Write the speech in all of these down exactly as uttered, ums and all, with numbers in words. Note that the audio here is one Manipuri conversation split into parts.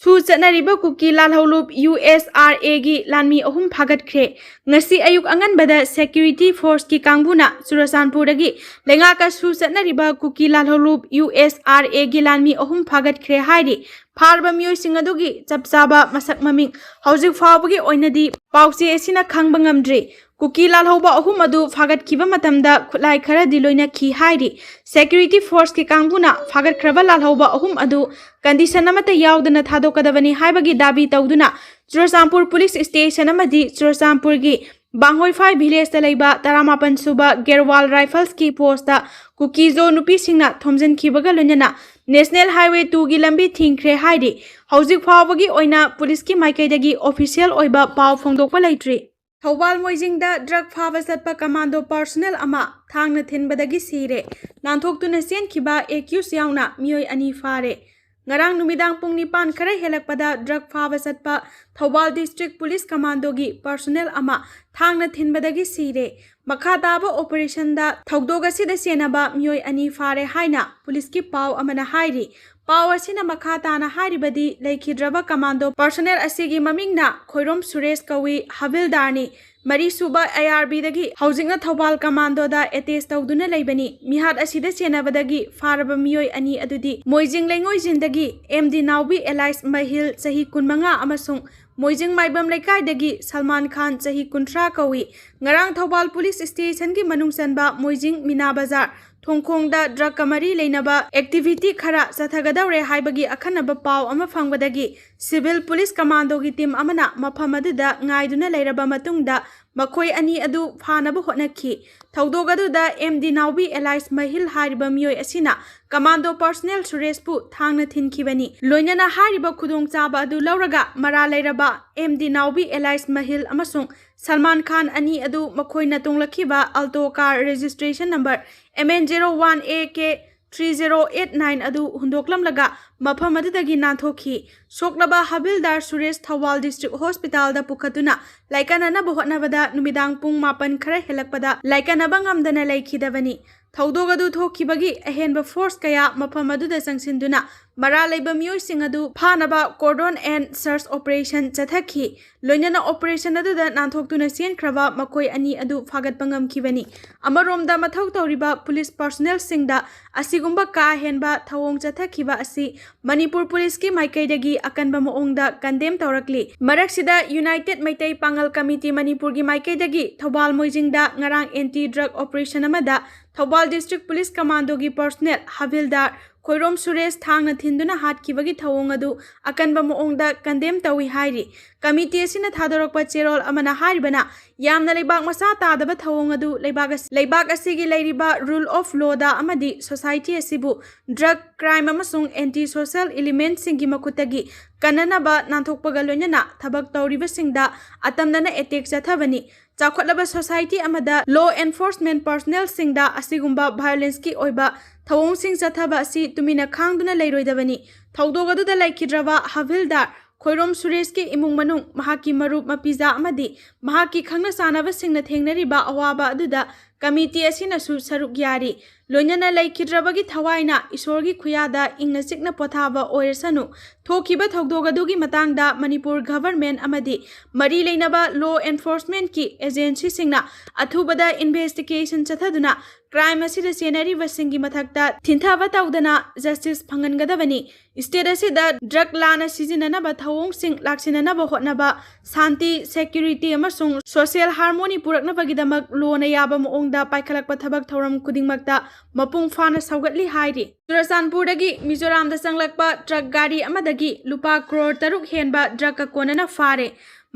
ꯁꯨ ꯆꯠꯅꯔꯤꯕ ꯀꯨꯀꯤ ꯂꯥꯜꯍꯧꯂꯨꯞ ꯌꯨ ꯑꯦꯁ ꯑꯥꯔ ꯑꯦꯒꯤ ꯂꯥꯟꯃꯤ ꯑꯍꯨꯝ ꯐꯥꯒꯠꯈ꯭ꯔꯦ꯫ ꯉꯁꯤ ꯑꯌꯨꯛ ꯑꯉꯟꯕꯗ ꯁꯦꯀ꯭ꯌꯨꯔꯤꯇꯤ ꯐꯣꯔꯁꯀꯤ ꯀꯥꯡꯕꯨꯅ ꯆꯨꯔꯆꯥꯟꯄꯨꯔꯗꯒꯤ ꯂꯩꯉꯥꯛꯀ ꯁꯨ ꯆꯠꯅꯔꯤꯕ ꯀꯨꯀꯤ ꯂꯥꯜꯍꯧꯂꯨꯞ ꯌꯨ ꯑꯦꯁ ꯑꯥꯔ ꯑꯦꯒꯤ ꯂꯥꯟꯃꯤ ꯑꯍꯨꯝ ꯐꯥꯒꯠꯈ꯭ꯔꯦ ꯍꯥꯏꯔꯤ꯫ ꯐꯥꯔꯕ ꯃꯤꯑꯣꯏꯁꯤꯡ ꯑꯗꯨꯒꯤ ꯆꯞ ꯆꯥꯕ ꯃꯁꯛ ꯃꯃꯤꯡ ꯍꯧꯖꯤꯛ ꯐꯥꯎꯕꯒꯤ ꯑꯣꯏꯅꯗꯤ ꯄꯥꯎꯆꯦ ꯑꯁꯤꯅ ꯈꯪꯕ ꯉꯝꯗ꯭ꯔꯤ꯫ ꯀꯨꯀꯤ ꯂꯥꯜꯍꯧꯕ ꯑꯍꯨꯝ ꯑꯗꯨ ꯐꯥꯒꯠꯈꯤꯕ ꯃꯇꯝꯗ ꯈꯨꯠꯂꯥꯏ ꯈꯔꯗꯤ ꯂꯣꯏꯅꯈꯤ ꯍꯥꯏꯔꯤ꯫ ꯁꯦꯀ꯭ꯌꯨꯔꯤꯇꯤ ꯐꯣꯔꯁꯀꯤ ꯀꯥꯡꯕꯨꯅ ꯐꯥꯒꯠꯈ꯭ꯔꯕ ꯂꯥꯜꯍꯧꯕ ꯑꯍꯨꯝ ꯑꯗꯨ ꯀꯟꯗꯤꯁꯟ ꯑꯃꯠꯇ ꯌꯥꯎꯗꯅ ꯊꯥꯗꯣꯛꯀꯗꯕꯅꯤ ꯍꯥꯏꯕꯒꯤ ꯗꯥꯕꯤ ꯇꯧꯗꯨꯅ ꯆꯨꯔꯆꯥꯟꯄꯨꯔ ꯄꯨꯂꯤꯁ ꯁ꯭ꯇꯦꯁꯟ ꯑꯃꯗꯤ ꯆꯨꯔꯆꯥꯟꯄꯨꯔꯒꯤ ꯕꯥꯡꯍꯣꯏꯐꯥꯏ ꯚꯤꯂꯦꯖꯇ ꯂꯩꯕ ꯇꯔꯥꯃꯥꯄꯟ ꯁꯨꯕ ꯒꯦꯔꯋꯥꯜ ꯔꯥꯏꯐꯜꯁꯀꯤ ꯄꯣꯁꯇ ꯀꯨꯀꯤꯖꯣ ꯅꯨꯄꯤꯁꯤꯡꯅ ꯊꯣꯝꯖꯤꯟꯈꯤꯕꯒ ꯂꯣꯏꯅꯅ ꯅꯦꯁꯅꯦꯜ ꯍꯥꯏꯋꯦ ꯇꯨꯒꯤ ꯂꯝꯕꯤ ꯊꯤꯡꯈ꯭ꯔꯦ ꯍꯥꯏꯔꯤ꯫ ꯍꯧꯖꯤꯛ ꯐꯥꯎꯕꯒꯤ ꯑꯣꯏꯅ ꯄꯨꯂꯤꯁꯀꯤ ꯃꯥꯏꯀꯩꯗꯒꯤ ꯑꯣꯐꯤꯁꯤꯌꯦꯜ ꯑꯣꯏꯕ ꯄꯥꯎ ꯐꯣꯡꯗꯣꯛꯄ ꯂꯩꯇ꯭ꯔꯤ꯫ ꯊꯧꯕꯥꯜ ꯃꯣꯏꯖꯤꯡꯗ ꯗ꯭ꯔꯒ ꯐꯥꯕ ꯆꯠꯄ ꯀꯃꯥꯟꯗꯣ ꯄꯥꯔꯁꯣꯅꯦꯜ ꯑꯃ ꯊꯥꯡꯅ ꯊꯤꯟꯕꯗꯒꯤ ꯁꯤꯔꯦ꯫ ꯅꯥꯟꯊꯣꯛꯇꯨꯅ ꯆꯦꯟꯈꯤꯕ ꯑꯦꯀ꯭ꯌꯨꯁ ꯌꯥꯎꯅ ꯃꯤꯑꯣꯏ ꯑꯅꯤ ꯐꯥꯔꯦ꯫ ꯉꯔꯥꯡ ꯅꯨꯃꯤꯗꯥꯡ ꯄꯨꯡ ꯅꯤꯄꯥꯟ ꯈꯔ ꯍꯦꯜꯂꯛꯄꯗ ꯗ꯭ꯔꯒ ꯐꯥꯕ ꯆꯠꯄ ꯊꯧꯕꯥꯜ ꯗꯤꯁꯇ꯭ꯔꯤꯛ ꯄꯨꯂꯤꯁ ꯀꯃꯥꯟꯗꯣꯒꯤ ꯄꯥꯔꯁꯣꯅꯦꯜ ꯑꯃ ꯊꯥꯡꯅ ꯊꯤꯟꯕꯗꯒꯤ ꯁꯤꯔꯦ꯫ ꯃꯈꯥ ꯇꯥꯕ ꯑꯣꯄꯔꯦꯁꯟꯗ ꯊꯧꯗꯣꯛ ꯑꯁꯤꯗ ꯆꯦꯟꯅꯕ ꯃꯤꯑꯣꯏ ꯑꯅꯤ ꯐꯥꯔꯦ ꯍꯥꯏꯅ ꯄꯨꯂꯤꯁꯀꯤ ꯄꯥꯎ ꯑꯃꯅ ꯍꯥꯏꯔꯤ꯫ ꯄꯥꯎ ꯑꯁꯤꯅ ꯃꯈꯥ ꯇꯥꯅ ꯍꯥꯏꯔꯤꯕꯗꯤ ꯂꯩꯈꯤꯗ꯭ꯔꯕ ꯀꯃꯥꯟꯗꯣ ꯄꯥꯔꯁꯣꯅꯦꯜ ꯑꯁꯤꯒꯤ ꯃꯃꯤꯡꯅ ꯈꯣꯏꯔꯣꯝ ꯁꯨꯔꯦꯁ ꯀꯧꯏ, ꯍꯕꯤꯜꯗꯥꯔꯅꯤ꯫ ꯃꯔꯤꯁꯨꯕ ꯑꯥꯏ ꯑꯥꯔ ꯕꯤꯗꯒꯤ ꯍꯧꯖꯤꯛꯅ ꯊꯧꯕꯥꯜ ꯀꯃꯥꯟꯗꯣꯗ ꯑꯦꯇꯦꯁ ꯇꯧꯗꯨꯅ ꯂꯩꯕꯅꯤ꯫ ꯃꯤꯍꯥꯠ ꯑꯁꯤꯗ ꯆꯦꯟꯅꯕꯗꯒꯤ ꯐꯥꯔꯕ ꯃꯤꯑꯣꯏ ꯑꯅꯤ ꯑꯗꯨꯗꯤ ꯃꯣꯏꯖꯤꯡ ꯂꯩꯉꯣꯏꯖꯤꯟꯗꯒꯤ ꯑꯦꯝ ꯗꯤ ꯅꯥꯎꯕꯤ ꯑꯦꯂꯥꯏꯁ ꯃꯍꯤꯜ ꯆꯍꯤ ꯀꯨꯟꯃꯉꯥ ꯑꯃꯁꯨꯡ ꯃꯣꯏꯖꯤꯡ ꯃꯥꯏꯕꯝ ꯂꯩꯀꯥꯏꯗꯒꯤ ꯁꯜꯃꯥꯟ ꯈꯥꯟ ꯆꯍꯤ ꯀꯨꯟꯊ꯭ꯔꯥ ꯀꯧꯏ꯫ ꯉꯔꯥꯡ ꯊꯧꯕꯥꯜ ꯄꯨꯂꯤꯁ ꯁ꯭ꯇꯦꯁꯟꯒꯤ ꯃꯅꯨꯡ ꯆꯟꯕ ꯃꯣꯏꯖꯤꯡ ꯃꯤꯅꯥ ꯕꯖꯥꯔ ꯊꯣꯡꯈꯣꯡꯗ ꯗ꯭ꯔꯒꯀ ꯃꯔꯤ ꯂꯩꯅꯕ ꯑꯦꯛꯇꯤꯚꯤꯇꯤ ꯈꯔ ꯆꯠꯊꯒꯗꯧꯔꯦ ꯍꯥꯏꯕꯒꯤ ꯑꯈꯟꯅꯕ ꯄꯥꯎ ꯑꯃ ꯐꯪꯕꯗꯒꯤ ꯁꯤꯚꯤꯜ ꯄꯨꯂꯤꯁ ꯀꯃꯥꯟꯗꯣꯒꯤ ꯇꯤꯝ ꯑꯃꯅ ꯃꯐꯝ ꯑꯗꯨꯗ ꯉꯥꯏꯗꯨꯅ ꯂꯩꯔꯕ ꯃꯇꯨꯡꯗ ꯃꯈꯣꯏ ꯑꯅꯤ ꯑꯗꯨ ꯐꯥꯅꯕ ꯍꯣꯠꯅꯈꯤ꯫ ꯊꯧꯗꯣꯛ ꯑꯗꯨꯗ ꯑꯦꯝ ꯗꯤ ꯅꯥꯎꯕꯤ ꯑꯦꯂꯥꯏꯁ ꯃꯍꯤꯜ ꯍꯥꯏꯔꯤꯕ ꯃꯤꯑꯣꯏ ꯑꯁꯤꯅ ꯀꯃꯥꯟꯗꯣ ꯄꯥꯔꯁꯣꯅꯦꯜ ꯁꯨꯔꯦꯁꯄꯨ ꯊꯥꯡꯅ ꯊꯤꯟꯈꯤꯕꯅꯤ꯫ ꯂꯣꯏꯅꯅ ꯍꯥꯏꯔꯤꯕ ꯈꯨꯗꯣꯡꯆꯥꯕ ꯑꯗꯨ ꯂꯧꯔꯒ ꯃꯔꯥꯜ ꯂꯩꯔꯕ ꯑꯦꯝ ꯗꯤ ꯅꯥꯎꯕꯤ ꯑꯦꯂꯥꯏꯁ ꯃꯍꯤꯜ ꯑꯃꯁꯨꯡ ꯁꯜꯃꯥꯟ ꯈꯥꯟ ꯑꯅꯤ ꯑꯗꯨ ꯃꯈꯣꯏꯅ ꯇꯣꯡꯂꯛꯈꯤꯕ Alto car registration number M N zero one A K three zero eight nine ꯑꯗꯨ ꯍꯨꯟꯗꯣꯛꯂꯝꯂꯒ ꯃꯐꯝ ꯑꯗꯨꯗꯒꯤ ꯅꯥꯟꯊꯣꯛꯈꯤ꯫ ꯁꯣꯛꯂꯕ ꯍꯕꯤꯜꯗꯥꯔ ꯁꯨꯔꯦꯁ ꯊꯧꯕꯥꯜ ꯗꯤꯁꯇ꯭ꯔꯤꯛ ꯍꯣꯁꯄꯤꯇꯥꯜꯗ ꯄꯨꯈꯠꯇꯨꯅ ꯂꯥꯏꯀꯠꯅꯅꯕ ꯍꯣꯠꯅꯕꯗ ꯅꯨꯃꯤꯗꯥꯡ ꯄꯨꯡ ꯃꯥꯄꯟ ꯈꯔ ꯍꯦꯜꯂꯛꯄꯗ ꯂꯥꯏꯀꯠꯅꯕ ꯉꯝꯗꯅ ꯂꯩꯈꯤꯗꯕꯅꯤ꯫ ꯊꯧꯗꯣꯛ ꯑꯗꯨ ꯊꯣꯛꯈꯤꯕꯒꯤ ꯑꯍꯦꯟꯕ ꯐꯣꯔꯁ ꯀꯌꯥ ꯃꯐꯝ ꯑꯗꯨꯗ ꯆꯪꯁꯤꯟꯗꯨꯅ ꯃꯔꯥꯜ ꯂꯩꯕ ꯃꯤꯑꯣꯏꯁꯤꯡ ꯑꯗꯨ ꯐꯥꯅꯕ ꯀꯣꯔꯗꯣꯟ ꯑꯦꯟ ꯁꯔꯆ ꯑꯣꯄꯔꯦꯁꯟ ꯆꯠꯊꯈꯤ꯫ ꯂꯣꯏꯅꯅ ꯑꯣꯄꯔꯦꯁꯟ ꯑꯗꯨꯗ ꯅꯥꯟꯊꯣꯛꯇꯨꯅ ꯆꯦꯟꯈ꯭ꯔꯕ ꯃꯈꯣꯏ ꯑꯅꯤ ꯑꯗꯨ ꯐꯥꯒꯠꯄ ꯉꯝꯈꯤꯕꯅꯤ꯫ ꯑꯃꯔꯣꯝꯗ, ꯃꯊꯧ ꯇꯧꯔꯤꯕ ꯄꯨꯂꯤꯁ ꯄꯥꯔꯁꯣꯅꯦꯜꯁꯤꯡꯗ ꯑꯁꯤꯒꯨꯝꯕ ꯀꯥ ꯍꯦꯟꯕ ꯊꯧꯑꯣꯡ ꯆꯠꯊꯈꯤꯕ ꯑꯁꯤ ꯃꯅꯤꯄꯨꯔ ꯄꯨꯂꯤꯁꯀꯤ ꯃꯥꯏꯀꯩꯗꯒꯤ ꯑꯀꯟꯕ ꯃꯑꯣꯡꯗ ꯀꯟꯗꯦꯝ ꯇꯧꯔꯛꯂꯤ꯫ ꯃꯔꯛꯁꯤꯗ, ꯌꯨꯅꯥꯏꯇꯦꯗ ꯃꯩꯇꯩ ꯄꯥꯉꯜ ꯀꯃꯤꯇꯤ ꯃꯅꯤꯄꯨꯔꯒꯤ ꯃꯥꯏꯀꯩꯗꯒꯤ ꯊꯧꯕꯥꯜ ꯃꯣꯏꯖꯤꯡꯗ ꯉꯔꯥꯡ ꯑꯦꯟꯇꯤ ꯗ꯭ꯔꯒ ꯑꯣꯄꯔꯦꯁꯟ ꯑꯃꯗ ꯊꯧꯕꯥꯜ ꯗꯤꯁꯇ꯭ꯔꯤꯛ ꯄꯨꯂꯤꯁ ꯀꯃꯥꯟꯗꯣꯒꯤ ꯄꯥꯔꯁꯣꯅꯦꯜ ꯍꯥꯕꯤꯜꯗꯥꯔ ꯈꯣꯏꯔꯣꯝ ꯁꯨꯔꯦꯁ ꯊꯥꯡꯅ ꯊꯤꯟꯗꯨꯅ ꯍꯥꯠꯈꯤꯕꯒꯤ ꯊꯧꯑꯣꯡ ꯑꯗꯨ ꯑꯀꯟꯕ ꯃꯑꯣꯡꯗ ꯀꯟꯗꯦꯝ ꯇꯧꯏ ꯍꯥꯏꯔꯤ꯫ ꯀꯃꯤꯇꯤ ꯑꯁꯤꯅ ꯊꯥꯗꯣꯔꯛꯄ ꯆꯦꯔꯣꯜ ꯑꯃꯅ ꯍꯥꯏꯔꯤꯕꯅ, ꯌꯥꯝꯅ ꯂꯩꯕꯥꯛ ꯃꯆꯥ ꯇꯥꯗꯕ ꯊꯧꯑꯣꯡ ꯑꯗꯨ ꯂꯩꯕꯥꯛ ꯑꯁ-, ꯂꯩꯕꯥꯛ ꯑꯁꯤꯒꯤ ꯂꯩꯔꯤꯕ ꯔꯨꯜ ꯑꯣꯐ ꯂꯣꯗ ꯑꯃꯗꯤ ꯁꯣꯁꯥꯏꯇꯤ ꯑꯁꯤꯕꯨ ꯗ꯭ꯔꯒ ꯀ꯭ꯔꯥꯏꯝ ꯑꯃꯁꯨꯡ ꯑꯦꯟꯇꯤ ꯁꯣꯁꯦꯜ ꯏꯂꯤꯃꯦꯟꯠꯁꯤꯡꯒꯤ ꯃꯈꯨꯠꯇꯒꯤ ꯀꯟꯅꯅꯕ ꯅꯥꯟꯊꯣꯛꯄꯒ ꯂꯣꯏꯅꯅ ꯊꯕꯛ ꯇꯧꯔꯤꯕꯁꯤꯡꯗ ꯑꯇꯝꯅꯅ ꯑꯦꯇꯦꯛ ꯆꯠꯊꯕꯅꯤ꯫ ꯆꯥꯎꯈꯠꯂꯕ ꯁꯣꯁꯥꯏꯇꯤ ꯑꯃꯗ ꯂꯣ ꯑꯦꯟꯐꯣꯔꯁꯃꯦꯟꯠ ꯄꯥꯔꯁꯣꯅꯦꯜꯁꯤꯡꯗ ꯑꯁꯤꯒꯨꯝꯕ ꯚꯥꯏꯑꯣꯂꯦꯟꯁꯀꯤ ꯑꯣꯏꯕ ꯊꯧꯑꯣꯡꯁꯤꯡ ꯆꯠꯊꯕ ꯑꯁꯤ ꯇꯨꯃꯤꯟꯅ ꯈꯥꯡꯗꯨꯅ ꯂꯩꯔꯣꯏꯗꯕꯅꯤ꯫ ꯊꯧꯗꯣꯛ ꯑꯗꯨꯗ ꯂꯩꯈꯤꯗ꯭ꯔꯕ ꯍꯥꯕꯤꯜꯗꯥꯔ ꯈꯣꯏꯔꯣꯝ ꯁꯨꯔꯦꯁꯀꯤ ꯏꯃꯨꯡ ꯃꯅꯨꯡ, ꯃꯍꯥꯛꯀꯤ ꯃꯔꯨꯞ ꯃꯄꯤꯖꯥ ꯑꯃꯗꯤ ꯃꯍꯥꯛꯀꯤ ꯈꯪꯅ ꯆꯥꯟꯅꯕꯁꯤꯡꯅ ꯊꯦꯡꯅꯔꯤꯕ ꯑꯋꯥꯕ ꯑꯗꯨꯗ ꯀꯃꯤꯇꯤ ꯑꯁꯤꯅꯁꯨ ꯁꯔꯨꯛ ꯌꯥꯔꯤ꯫ ꯂꯣꯏꯅꯅ ꯂꯩꯈꯤꯗ꯭ꯔꯕꯒꯤ ꯊꯋꯥꯏꯅ ꯏꯁꯣꯔꯒꯤ ꯈꯨꯌꯥꯗ ꯏꯪꯅ ꯆꯤꯛꯅ ꯄꯣꯊꯥꯕ ꯑꯣꯏꯔꯁꯅꯨ꯫ ꯊꯣꯛꯈꯤꯕ ꯊꯧꯗꯣꯛ ꯑꯗꯨꯒꯤ ꯃꯇꯥꯡꯗ ꯃꯅꯤꯄꯨꯔ ꯒꯚꯔꯟꯃꯦꯟꯠ ꯑꯃꯗꯤ ꯃꯔꯤ ꯂꯩꯅꯕ ꯂꯣ ꯑꯦꯟꯐꯣꯔꯁꯃꯦꯟꯠꯀꯤ ꯑꯦꯖꯦꯟꯁꯤꯁꯤꯡꯅ ꯑꯊꯨꯕꯗ ꯏꯟꯚꯦꯁꯇꯤꯒꯦꯁꯟ ꯆꯠꯊꯗꯨꯅ ꯀ꯭ꯔꯥꯏꯝ ꯑꯁꯤꯗ ꯆꯦꯟꯅꯔꯤꯕꯁꯤꯡꯒꯤ ꯃꯊꯛꯇ ꯊꯤꯟꯊꯕ ꯇꯧꯗꯅ ꯖꯁꯇꯤꯁ ꯐꯪꯍꯟꯒꯗꯕꯅꯤ꯫ ꯁ꯭ꯇꯦꯠ ꯑꯁꯤꯗ ꯗ꯭ꯔꯒ ꯂꯥꯟꯅ ꯁꯤꯖꯤꯟꯅꯅꯕ ꯊꯧꯑꯣꯡꯁꯤꯡ ꯂꯥꯛꯁꯤꯟꯅꯅꯕ ꯍꯣꯠꯅꯕ, ꯁꯥꯟꯇꯤ, ꯁꯦꯀ꯭ꯌꯨꯔꯤꯇꯤ ꯑꯃꯁꯨꯡ ꯁꯣꯁꯤꯌꯦꯜ ꯍꯥꯔꯃꯣꯅꯤ ꯄꯨꯔꯛꯅꯕꯒꯤꯗꯃꯛ ꯂꯣꯅ ꯌꯥꯕ ꯃꯑꯣꯡꯗ ꯄꯥꯏꯈꯠꯂꯛꯄ ꯊꯕꯛ ꯊꯧꯔꯝ ꯈꯨꯗꯤꯡꯃꯛꯇ ꯃꯄꯨꯡ ꯐꯥꯅ ꯁꯧꯒꯠꯂꯤ ꯍꯥꯏꯔꯤ꯫ ꯆꯨꯔꯆꯥꯟꯄꯨꯔꯗꯒꯤ ꯃꯤꯖꯣꯔꯥꯝꯗ ꯆꯪꯂꯛꯄ ꯇ꯭ꯔꯛ ꯒꯥꯔꯤ ꯑꯃꯗꯒꯤ ꯂꯨꯄꯥ ꯀ꯭ꯔꯣꯔ ꯇꯔꯨꯛ ꯍꯦꯟꯕ ꯗ꯭ꯔꯒ ꯀꯣꯟꯅꯅ ꯐꯥꯔꯦ꯫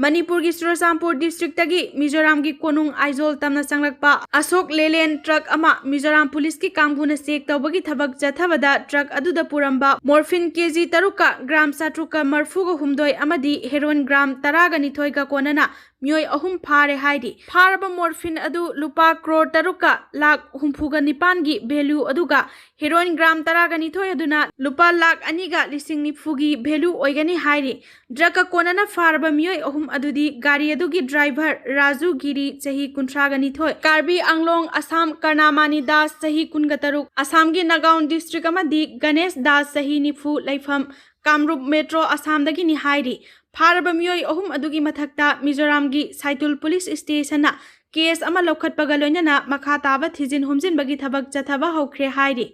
ꯃꯅꯤꯄꯨꯔꯒꯤ ꯆꯨꯔꯆꯥꯟꯄꯨꯔ ꯗꯤꯁꯇ꯭ꯔꯤꯛꯇꯒꯤ ꯃꯤꯖꯣꯔꯥꯝꯒꯤ ꯀꯣꯅꯨꯡ ꯑꯥꯏꯖꯣꯜ ꯇꯝꯅ ꯆꯪꯂꯛꯄ ꯑꯁꯣꯛ ꯂꯦꯂꯦꯟ ꯇ꯭ꯔꯛ ꯑꯃ ꯃꯤꯖꯣꯔꯥꯝ ꯄꯨꯂꯤꯁꯀꯤ ꯀꯥꯡꯕꯨꯅ ꯆꯦꯛ ꯇꯧꯕꯒꯤ ꯊꯕꯛ ꯆꯠꯊꯕꯗ ꯇ꯭ꯔꯛ ꯑꯗꯨꯗ ꯄꯨꯔꯝꯕ ꯃꯣꯔꯐꯤꯟ ꯀꯦꯖꯤ ꯇꯔꯨꯛꯀ ꯒ꯭ꯔꯥꯝ ꯆꯥꯇ꯭ꯔꯨꯛꯀ ꯃꯔꯐꯨꯒ ꯍꯨꯝꯗꯣꯏ ꯑꯃꯗꯤ ꯍꯦꯔꯣꯏꯟ ꯒ꯭ꯔꯥꯝ ꯇꯔꯥꯒ ꯅꯤꯊꯣꯏꯒ ꯀꯣꯟꯅꯅ ꯃꯤꯑꯣꯏ ꯑꯍꯨꯝ ꯐꯥꯔꯦ ꯍꯥꯏꯔꯤ꯫ ꯐꯥꯔꯕ ꯃꯣꯔꯐꯤꯟ ꯑꯗꯨ ꯂꯨꯄꯥ ꯀ꯭ꯔꯣꯔ ꯇꯔꯨꯛꯀ ꯂꯥꯈ ꯍꯨꯝꯐꯨꯒ ꯅꯤꯄꯥꯟꯒꯤ ꯚꯦꯂ꯭ꯌꯨ ꯑꯗꯨꯒ ꯍꯦꯔꯣꯏꯟ ꯒ꯭ꯔꯥꯝ ꯇꯔꯥꯒ ꯅꯤꯊꯣꯏ ꯑꯗꯨꯅ ꯂꯨꯄꯥ ꯂꯥꯈ ꯑꯅꯤꯒ ꯂꯤꯁꯤꯡ ꯅꯤꯐꯨꯒꯤ ꯚꯦꯂ꯭ꯌꯨ ꯑꯣꯏꯒꯅꯤ ꯍꯥꯏꯔꯤ꯫ ꯗ꯭ꯔꯒꯀ ꯀꯣꯟꯅꯅ ꯐꯥꯔꯕ ꯃꯤꯑꯣꯏ ꯑꯍꯨꯝ ꯑꯗꯨꯗꯤ ꯒꯥꯔꯤ ꯑꯗꯨꯒꯤ ꯗ꯭ꯔꯥꯏꯚꯔ ꯔꯥꯖꯨ ꯒꯤꯔꯤ, ꯆꯍꯤ ꯀꯨꯟꯊ꯭ꯔꯥꯒ ꯅꯤꯊꯣꯏ, ꯀꯥꯔꯕꯤ ꯑꯪꯂꯣꯡ, ꯑꯁꯥꯝ, ꯀꯔꯅꯥꯃꯥꯅꯤ ꯗꯥꯁ, ꯆꯍꯤ ꯀꯨꯟꯒ ꯇꯔꯨꯛ, ꯑꯁꯥꯝꯒꯤ ꯅꯒꯥꯎꯟ ꯗꯤꯁꯇ꯭ꯔꯤꯛ, ꯑꯃꯗꯤ ꯒꯅꯦꯁ ꯗꯥꯁ, ꯆꯍꯤ ꯅꯤꯐꯨ, ꯂꯩꯐꯝ ꯀꯥꯝꯔꯨꯞ ꯃꯦꯇ꯭ꯔꯣ, ꯑꯁꯥꯝꯗꯒꯤꯅꯤ ꯍꯥꯏꯔꯤ꯫ ꯐꯥꯔꯕ ꯃꯤꯑꯣꯏ ꯑꯍꯨꯝ ꯑꯗꯨꯒꯤ ꯃꯊꯛꯇ ꯃꯤꯖꯣꯔꯥꯝꯒꯤ ꯁꯥꯏꯇꯨꯜ ꯄꯨꯂꯤꯁ ꯁ꯭ꯇꯦꯁꯟꯅ ꯀꯦꯁ ꯑꯃ ꯂꯧꯈꯠꯄꯒ ꯂꯣꯏꯅꯅ ꯃꯈꯥ ꯇꯥꯕ ꯊꯤꯖꯤꯟ ꯍꯨꯝꯖꯤꯟꯕꯒꯤ ꯊꯕꯛ ꯆꯠꯊꯕ ꯍꯧꯈ꯭ꯔꯦ ꯍꯥꯏꯔꯤ꯫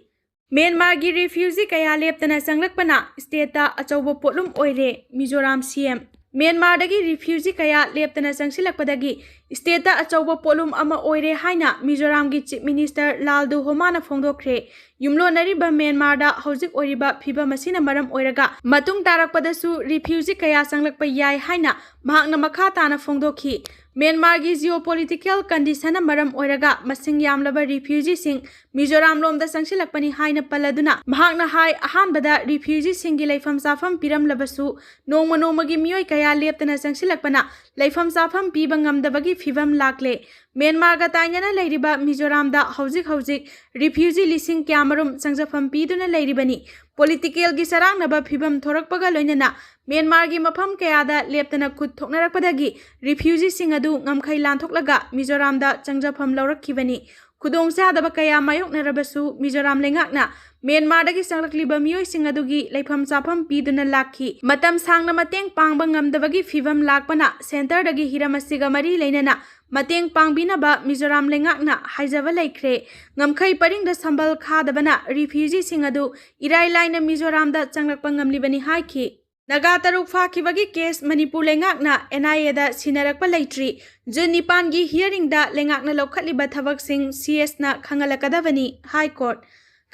ꯃ꯭ꯌꯥꯟꯃꯥꯔꯒꯤ ꯔꯤꯐ꯭ꯌꯨꯖꯤ ꯀꯌꯥ ꯂꯦꯞꯇꯅ ꯆꯪꯂꯛꯄꯅ ꯁ꯭ꯇꯦꯠꯇ ꯑꯆꯧꯕ ꯄꯣꯠꯂꯨꯝ ꯑꯣꯏꯔꯦ, ꯃꯤꯖꯣꯔꯥꯝ ꯁꯤ ꯑꯦꯝ꯫ ꯃ꯭ꯌꯥꯟꯃꯥꯔꯗꯒꯤ ꯔꯤꯐ꯭ꯌꯨꯖꯤ ꯀꯌꯥ ꯂꯦꯞꯇꯅ ꯆꯪꯁꯤꯜꯂꯛꯄꯗꯒꯤ ꯁ꯭ꯇꯦꯠꯇ ꯑꯆꯧꯕ ꯄꯣꯠꯂꯨꯝ ꯑꯃ ꯑꯣꯏꯔꯦ ꯍꯥꯏꯅ ꯃꯤꯖꯣꯔꯥꯝꯒꯤ ꯆꯤꯐ ꯃꯤꯅꯤꯁꯇꯔ ꯂꯥꯜ ꯗꯨ ꯍꯣꯃꯥꯅ ꯐꯣꯡꯗꯣꯛꯈ꯭ꯔꯦ꯫ ꯌꯨꯝꯂꯣꯟꯅꯔꯤꯕ ꯃ꯭ꯌꯥꯟꯃꯥꯔꯗ ꯍꯧꯖꯤꯛ ꯑꯣꯏꯔꯤꯕ ꯐꯤꯕꯝ ꯑꯁꯤꯅ ꯃꯔꯝ ꯑꯣꯏꯔꯒ ꯃꯇꯨꯡ ꯇꯥꯔꯛꯄꯗꯁꯨ ꯔꯤꯐ꯭ꯌꯨꯖꯤ ꯀꯌꯥ ꯆꯪꯂꯛꯄ ꯌꯥꯏ ꯍꯥꯏꯅ ꯃꯍꯥꯛꯅ ꯃꯈꯥ ꯇꯥꯅ ꯐꯣꯡꯗꯣꯛꯈꯤ꯫ ꯃ꯭ꯌꯥꯟꯃꯥꯔꯒꯤ ꯖꯤꯑꯣꯄꯣꯂꯤꯇꯤꯀꯦꯜ ꯀꯟꯗꯤꯁꯟꯅ ꯃꯔꯝ ꯑꯣꯏꯔꯒ ꯃꯁꯤꯡ ꯌꯥꯝꯂꯕ ꯔꯤꯐ꯭ꯌꯨꯖꯤꯁꯤꯡ ꯃꯤꯖꯣꯔꯥꯝ ꯂꯣꯝꯗ ꯆꯪꯁꯤꯜꯂꯛꯄꯅꯤ ꯍꯥꯏꯅ ꯄꯜꯂꯗꯨꯅ ꯃꯍꯥꯛꯅ ꯍꯥꯏ, ꯑꯍꯥꯟꯕꯗ ꯔꯤꯐ꯭ꯌꯨꯖꯤꯁꯤꯡꯒꯤ ꯂꯩꯐꯝ ꯆꯥꯐꯝ ꯄꯤꯔꯝꯂꯕꯁꯨ ꯅꯣꯡꯃ ꯅꯣꯡꯃꯒꯤ ꯃꯤꯑꯣꯏ ꯀꯌꯥ ꯂꯦꯞꯇꯅ ꯆꯪꯁꯤꯜꯂꯛꯄꯅ ꯂꯩꯐꯝ ꯆꯥꯐꯝ ꯄꯤꯕ ꯉꯝꯗꯕꯒꯤ ꯐꯤꯕꯝ ꯂꯥꯛꯂꯦ꯫ ꯃ꯭ꯌꯥꯟꯃꯥꯔꯒ ꯇꯥꯏꯅꯅ ꯂꯩꯔꯤꯕ ꯃꯤꯖꯣꯔꯥꯝꯗ ꯍꯧꯖꯤꯛ ꯍꯧꯖꯤꯛ ꯔꯤꯐ꯭ꯌꯨꯖꯤ ꯂꯤꯁꯤꯡ ꯀꯌꯥꯃꯔꯨꯝ ꯆꯪꯖꯐꯝ ꯄꯤꯗꯨꯅ ꯂꯩꯔꯤꯕꯅꯤ꯫ ꯄꯣꯂꯤꯇꯤꯀꯦꯜꯒꯤ ꯆꯔꯥꯡꯅꯕ ꯐꯤꯕꯝ ꯊꯣꯔꯛꯄꯒ ꯂꯣꯏꯅꯅ ꯃ꯭ꯌꯥꯟꯃꯥꯔꯒꯤ ꯃꯐꯝ ꯀꯌꯥꯗ ꯂꯦꯞꯇꯅ ꯈꯨꯠ ꯊꯣꯛꯅꯔꯛꯄꯗꯒꯤ ꯔꯤꯐ꯭ꯌꯨꯖꯤꯁꯤꯡ ꯑꯗꯨ ꯉꯝꯈꯩ ꯂꯥꯟꯊꯣꯛꯂꯒ ꯃꯤꯖꯣꯔꯥꯝꯗ ꯆꯪꯖꯐꯝ ꯂꯧꯔꯛꯈꯤꯕꯅꯤ꯫ ꯈꯨꯗꯣꯡꯆꯥꯗꯕ ꯀꯌꯥ ꯃꯥꯌꯣꯛꯅꯔꯕꯁꯨ ꯃꯤꯖꯣꯔꯥꯝ ꯂꯩꯉꯥꯛꯅ ꯃ꯭ꯌꯥꯟꯃꯥꯔꯗꯒꯤ ꯆꯪꯂꯛꯂꯤꯕ ꯃꯤꯑꯣꯏꯁꯤꯡ ꯑꯗꯨꯒꯤ ꯂꯩꯐꯝ ꯆꯥꯐꯝ ꯄꯤꯗꯨꯅ ꯂꯥꯛꯈꯤ꯫ ꯃꯇꯝ ꯁꯥꯡꯅ ꯃꯇꯦꯡ ꯄꯥꯡꯕ ꯉꯝꯗꯕꯒꯤ ꯐꯤꯕꯝ ꯂꯥꯛꯄꯅ ꯁꯦꯟꯇꯔꯗꯒꯤ ꯍꯤꯔꯝ ꯑꯁꯤꯒ ꯃꯔꯤ ꯂꯩꯅꯅ ꯃꯇꯦꯡ ꯄꯥꯡꯕꯤꯅꯕ ꯃꯤꯖꯣꯔꯥꯝ ꯂꯩꯉꯥꯛꯅ ꯍꯥꯏꯖꯕ ꯂꯩꯈ꯭ꯔꯦ꯫ ꯉꯝꯈꯩ ꯄꯔꯤꯡꯗ ꯁꯝꯕꯜ ꯈꯥꯗꯕꯅ ꯔꯤꯐ꯭ꯌꯨꯖꯤꯁꯤꯡ ꯑꯗꯨ ꯏꯔꯥꯏ ꯂꯥꯏꯅ ꯃꯤꯖꯣꯔꯥꯝꯗ ꯆꯪꯂꯛꯄ ꯉꯝꯂꯤꯕꯅꯤ ꯍꯥꯏꯈꯤ꯫ ꯅꯥꯒꯥ ꯇꯔꯨꯛ ꯐꯥꯈꯤꯕꯒꯤ ꯀꯦꯁ ꯃꯅꯤꯄꯨꯔ ꯂꯩꯉꯥꯛꯅ ꯑꯦꯟ ꯑꯥꯏ ꯑꯦꯗ ꯁꯤꯟꯅꯔꯛꯄ ꯂꯩꯇ꯭ꯔꯤ꯫ ꯖꯨꯟ ꯅꯤꯄꯥꯟꯒꯤ ꯍꯤꯌꯔꯤꯡꯗ ꯂꯩꯉꯥꯛꯅ ꯂꯧꯈꯠꯂꯤꯕ ꯊꯕꯛꯁꯤꯡ ꯁꯤ ꯑꯦꯁꯅ ꯈꯪꯍꯜꯂꯛꯀꯗꯕꯅꯤ, ꯍꯥꯏ ꯀꯣꯔꯠ꯫